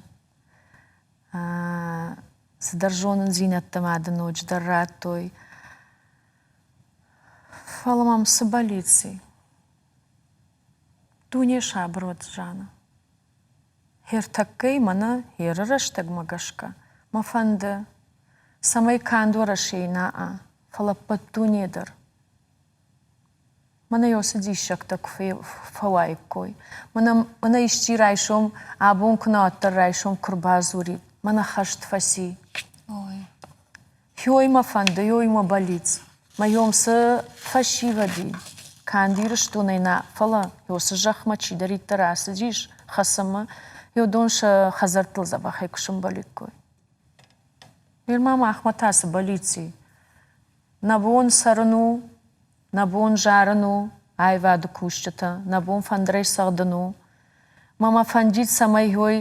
цыдӕр зонындзинӕдтӕ ма дын ноджыдӕр радтой. Фӕлӕ мӕм цы бӕллиц и? Дуне сабыр уӕд, Жаннӕ. Ӕртӕккӕй мӕнӕ еры рӕстӕгмӕ гӕсгӕ мӕ фӕнды, цӕмӕй канд Уӕрӕсейы нӕ, фӕлӕ ӕппӕт дуне дӕр. Мӕнӕ уыцы диссӕгтӕ куы фӕуаиккой. Мӕнӕ, мӕнӕ исчи райсом, абон куы нӕ, уӕддӕр райсом куы рбадзурид, мӕнӕ хӕст фӕци. Ой. Ёй мӕ фӕнды, ёй мӕ бӕллиц. Мӕ ём цы фӕсивӕд и, канд Ирыстонӕй нӕ, фӕлӕ ёцы зӕхмӕ чидӕриддӕр ацыдис хӕцынмӕ, ёдон сӕ хӕдзӕрттыл дзӕбӕхӕй куы сӕмбӕликкой. Ныр ма махмӕ та цы бӕллиц и? Нӕ бон цӕрын у, нӕ бон зарын у, аивады кусджытӕ, нӕ бон фӕндырӕй цӕгъдын у. Мӕ мӕ фӕндид, цӕмӕй ёй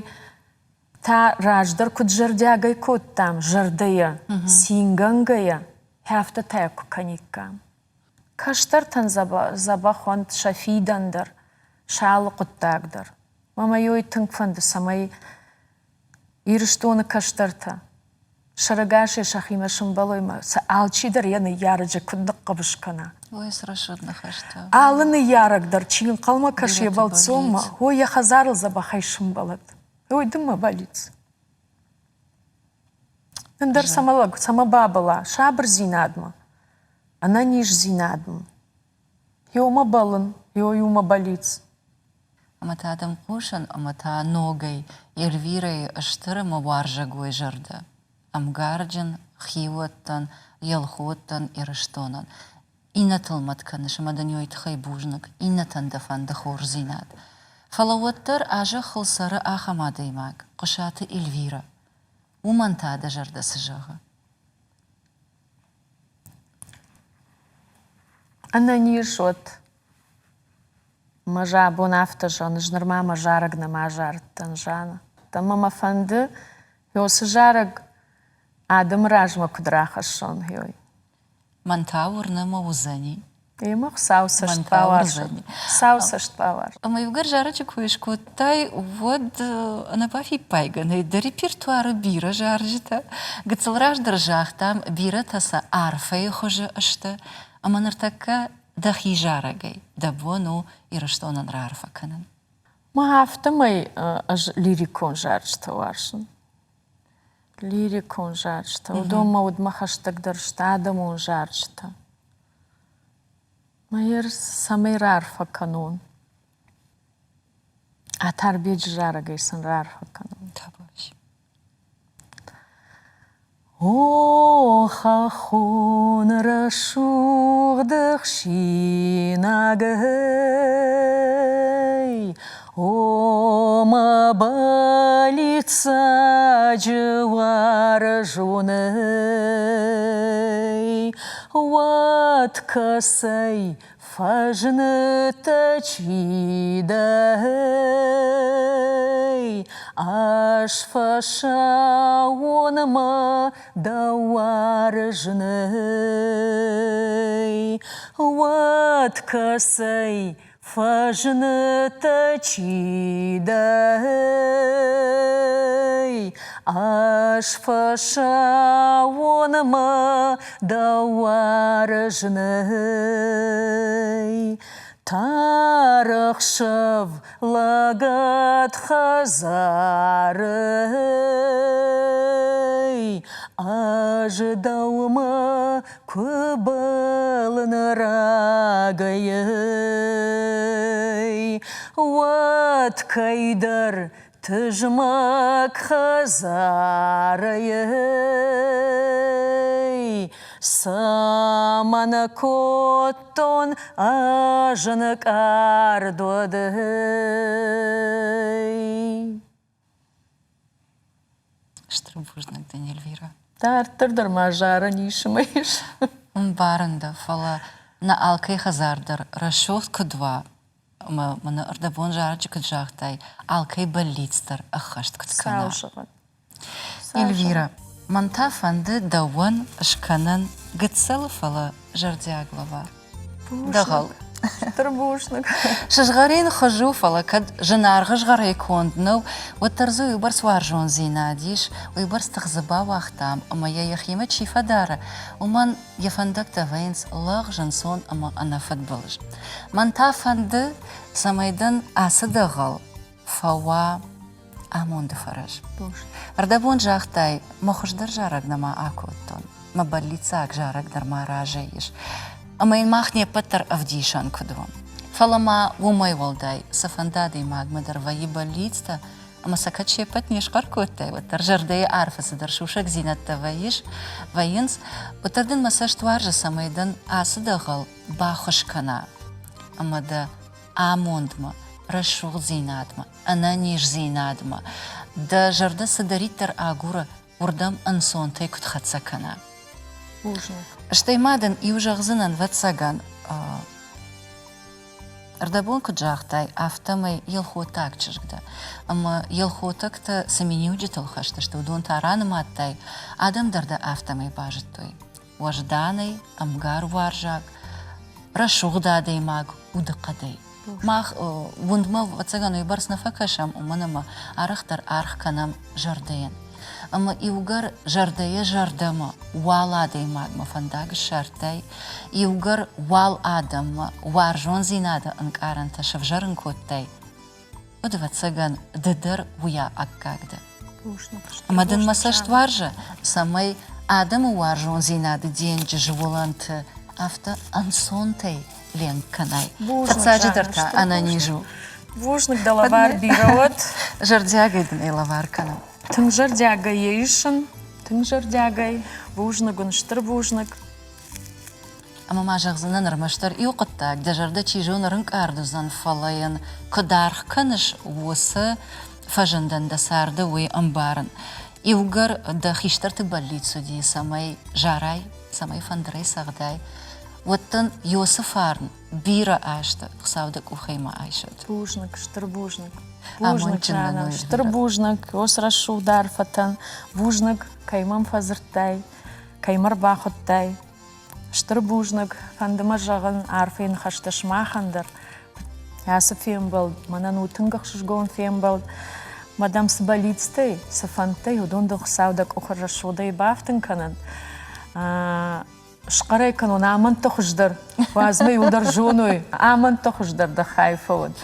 та раздӕр куыд зӕрдиагӕй кодтам, зӕрдӕйӕ, цингӕнгӕйӕ, афтӕ та куы кӕниккам. Кӕстӕртӕн дзӕбӕх уӕнт сӕ фидӕн дӕр, сӕ алы хъуыддаг дӕр. Мӕ мӕ тынг фӕнды, цӕмӕй Ирыстоны кӕстӕртӕ. Сӕрӕгасӕй сӕхимӕ сӕмбӕлой мӕ сӕ алчидӕр йӕ ныййарӕджы куыд ныхъхъӕбыс кӕна. Ой, цы рӕсугъд ныхӕстӕ. Алы ныййарӕг дӕр чи ӕнхъӕлмӕ кӕсы йӕ бӕлццонмӕ, ой, йӕ хӕдзарыл дзӕбӕхӕй сӕмбӕлӕд. Ой, дын мӕ бӕллиц. Ӕндӕр цӕмӕ лӕг, цӕмӕ бабӕла? Сабырдзинадмӕ, ӕнӕниздзинадмӕ. Ёмӕ бӕллын, ё иумӕ бӕллиц. Ӕмӕ та дӕм хъусын, ӕмӕ та ногӕй Эльвирӕйы стыр ӕмӕ уарзӕгой зӕрдӕ. Ӕмгарджын, хиуӕттӕн, Елхоттӕн, Ирыстонӕн. Иннӕтыл мӕт кӕныс ӕмӕ дын уый тыххӕй бузныг, иннӕтӕн дӕ фӕнды хорздзинад. Фӕлӕ уӕддӕр а зӕххыл цӕры ахӕм адӕймаг, Хъуысаты Эльвирӕ. Уымӕн та дӕ зӕрдӕ цы зӕгъы? Ӕнӕниз уӕд. Мӕ абон афтӕ зӕгъын, ӕз нырма мӕ зарӕг нӕма зарыдтӕн, Жанна. Ӕмӕ мӕ фӕнды, уыцы зарӕг адӕмы размӕ куыд рахӕссон, уый. Мӕн та уырны ӕмӕ уыдзӕни. Ӕмӕ Хуыцау цӕст бауарзӕд. Хуыцау цӕст бауарзӕд. Ӕмӕ иугӕр зарӕджы кой скодтай, уӕд ӕнӕбафиппайгӕ нӕй дӕ репертуары бирӕ зарджытӕ. Гыццыл раздӕр загътам, бирӕтӕ сӕ арфӕйы хуызы сты. Ӕмӕ ныртӕккӕ дӕхи зарӕгӕй дӕ бон у Ирыстонӕн раарфӕ кӕнын. Мӕ афтӕмӕй ӕз лирикон зарджытӕ уарзын. Лирикон зарджытӕ. Уыдон мӕ удмӕ хӕстӕгдӕр сты адӕмон зарджытӕ. Мӕ цӕмӕй раарфӕ кӕнон? Атарбеджы зарӕгӕй сын раарфӕ кӕнон. О, хӕххон рӕсугъд ӕхсинагӕй, О, мӕ бӕллиццаджы уарзонӕй, Уӕд кӕцӕй Фӕзныдтӕ чи дӕ, ӕз фӕсауонмӕ дӕ уарзынӕй, уӕд кӕцӕй фӕзныдтӕ чи дӕ, ӕз фӕсауонмӕ дӕ уарзынӕй. Тарӕхсӕв лӕгӕт хӕдзары ӕз дӕумӕ куы бӕлын рагӕй, уӕд кӕйдӕр Тызмӕг хӕдзарӕй цӕмӕн кодтон ӕз ӕнкъард уӕдӕй? Стыр бузныг дын, Эльвира. Дарддӕр дӕр ма зарӕн ис ӕмӕ ис. Ӕмбарын дӕ, фӕлӕ нӕ алкӕй хӕдзар дӕр рӕсугъд куыд уа, ӕмӕ мын ӕрдӕбон зарӕджы куыд загътай, алкӕй бӕллиц дӕр ӕххӕст куыд кӕна. Эльвира, мӕн та фӕнды дӕуӕн скӕнын гыццыл, фӕлӕ зӕрдиаг лӕвар. Дӕгъӕл. Стыр бузныг. Сызгъӕрин хуыз у, фӕлӕ кӕд зынаргъ згъӕрӕй конд нӕу, уӕддӕр дзы уыйбӕрц уарзондзинад ис, уыйбӕрц тых дзы бауагътам, ӕмӕ йӕ йӕхимӕ чи фӕдары, уымӕн йӕ фӕндӕгтӕ вӕййынц лӕгъз, ӕнцон ӕмӕ ӕнӕфыдбылыз. Мӕн та фӕнды, цӕмӕй дын ацы дӕгъӕл фӕуа амонды фӕрӕз. Ӕрдӕбон загътай, мӕ хуыздӕр зарӕг нӕма акодтон, мӕ бӕллиццаг зарӕг дӕр ма разӕй ис. Ӕмӕ йын мах не ппӕт дӕр ӕвдисӕн куыд уӕм. Фӕлӕ ма уымӕй уӕлдай цыфӕнды адӕймагмӕ дӕр вӕййы бӕллицтӕ, ӕмӕ сӕ кӕд се ппӕт не схъӕр кодтай, уӕддӕр зӕрдӕйы арфы цыдӕр сусӕгдзинӕдтӕ вӕййыс, вӕййынц, уӕддӕр дын мӕ цӕст уарзы, цӕмӕй дын ацы дӕгъӕл баххуыс кӕна ӕмӕ дӕ амондмӕ, рӕсугъддзинадмӕ, ӕнӕниздзинадмӕ, дӕ зӕрдӕ цыдӕриддӕр агуры, уырдӕм ӕнцонтӕй куыд хӕццӕ кӕна. Бузныг. Стӕй ма дын иу зӕгъдзынӕн, ӕвӕццӕгӕн, ӕрдӕбон куыд загътай, афтӕмӕй елхотаг чызг дӕ. Ӕмӕ елхотӕгтӕ цы миниуджытыл хӕст сты, уыдон та ранымадтай, адӕм дӕр дӕ афтӕмӕй базыдтой. Уӕзданӕй, ӕмгаруарзаг, рӕсугъд адӕймаг удыхъӕдӕй. Мах уындмӕ, ӕвӕццӕгӕн, уыйбӕрц нӕ фӕкӕсӕм, уымӕн ӕмӕ арӕхдӕр аргъ кӕнӕм зӕрдӕйӕн. Ӕмӕ иугӕр зӕрдӕйӕ зӕрдӕмӕ уал адӕймагмӕ фӕндаг ссардтай, иугӕр уал адӕммӕ уарзондзинады ӕнкъарӕнтӕ сӕвзӕрын кодтай, уӕд, ӕвӕццӕгӕн, ды дӕр уый аккаг дӕ. Ӕмӕ дын мӕ цӕст уарзы, цӕмӕй адӕмы уарзондзинады денджызы уылӕнты афтӕ ӕнцонтӕй ленк кӕнай. Фыццаджыдӕр та ӕнӕниз у. Бузныг дӕ лӕвар бирӕ уӕд. Зӕрдиагӕй дын ӕй лӕвар кӕнын. Тынг зӕрдиагӕй йӕ исын, тынг зӕрдиагӕй. Бузныг уын, стыр бузныг. Ӕмӕ ма зӕгъдзынӕн ӕрмӕстдӕр иу хъуыддаг, дӕ зӕрдӕ чи зоны рынкъард уыдзӕн, фӕлӕ йын куыд аргъ кӕныс, уыцы фӕзындӕн дӕ царды уый ӕмбарын. Иугӕр дӕ хистӕрты бӕллиц уыди, цӕмӕй зарай, цӕмӕй фӕндырӕй цӕгъдай, уӕд дын Иосы фарн бирӕ азты Хуыцау дӕ къухӕй ма айсӕд. Бузныг, стыр бузныг. Бузныг, Жанна, стыр бузныг, уыцы рӕсугъд арфӕтӕн. Бузныг, кӕй мӕм фӕдзырдтай, кӕй мӕ рбахуыдтай. Стыр бузныг, фӕнды мӕ зӕгъын арфӕйы ныхӕстӕ сымахӕн дӕр. Ацы фембӕлд мӕнӕн у тынг ӕхсызгон фембӕлд. Мӕ дӕм цы бӕллицтӕй, цы фӕндтӕй, уыдон дын Хуыцау дӕ къухы рӕсугъдӕй бафтын кӕнӕд. Схъӕрӕй кӕнон амӕндтӕ хуыздӕр, уадз мӕ иуылдӕр зоной, амӕндтӕ хуыздӕр дӕ хай фӕуӕд.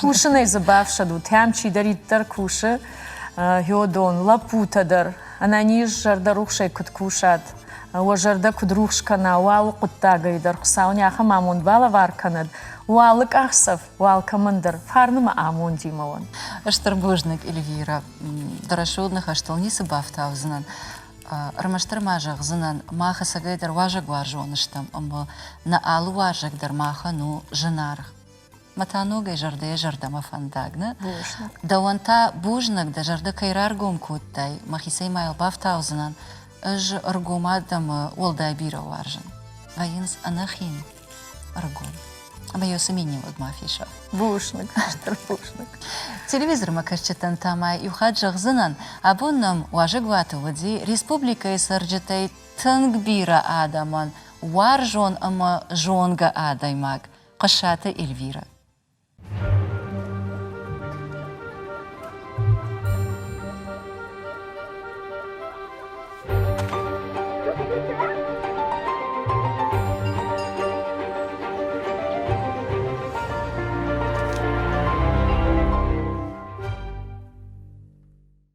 Кусынӕй дзы бафсӕдут, ӕм чидӕриддӕр кусы, гьодон, лӕппутӕ дӕр, ӕнӕниз зӕрдӕрухсӕй куыд кусат, уӕ зӕрдӕ куыд рухс кӕна, уӕ алы хъуыддагӕй дӕр Хуыцау не ахӕм амонд балӕвар кӕнӕд, уӕ алы къахдзӕф, уӕ алкӕмӕн дӕр фарны мӕ амондимӕ уӕн. Стыр бузныг, Эльвира. Дӕ рӕсугъд ныхӕстыл ницы бафтаудзынӕн. Ӕрмӕстдӕр ма зӕгъдзынӕн, мах ӕцӕгӕйдӕр уазӕгуарзон стӕм ӕмӕ нӕ алы уазӕг дӕр махӕн у зынаргъ. Мӕ та ногӕй зӕрдӕйӕ зӕрдӕмӕ фӕндаг, нӕ? Бузныг. Дӕуӕн та бузныг, дӕ зӕрдӕ кӕй раргом кодтай, мӕхицӕй ма йыл бафтаудзынӕн. Ӕз ӕргом адӕмы уӕлдай бирӕ уарзын. Вӕййынц ӕнӕхин, ӕргом. Ӕмӕ йӕ уыцы миниуӕг ма фесаф. Бузныг, стыр бузныг. Телевизормӕ кӕсджытӕн та ма иу хатт зӕгъдзынӕн, абон нӕм уазӕгуаты уыди республикӕйы цӕрджытӕй тынг бирӕ адӕмӕн уарзон ӕмӕ зонгӕ адӕймаг Хъуыссӕты Эльвирӕ.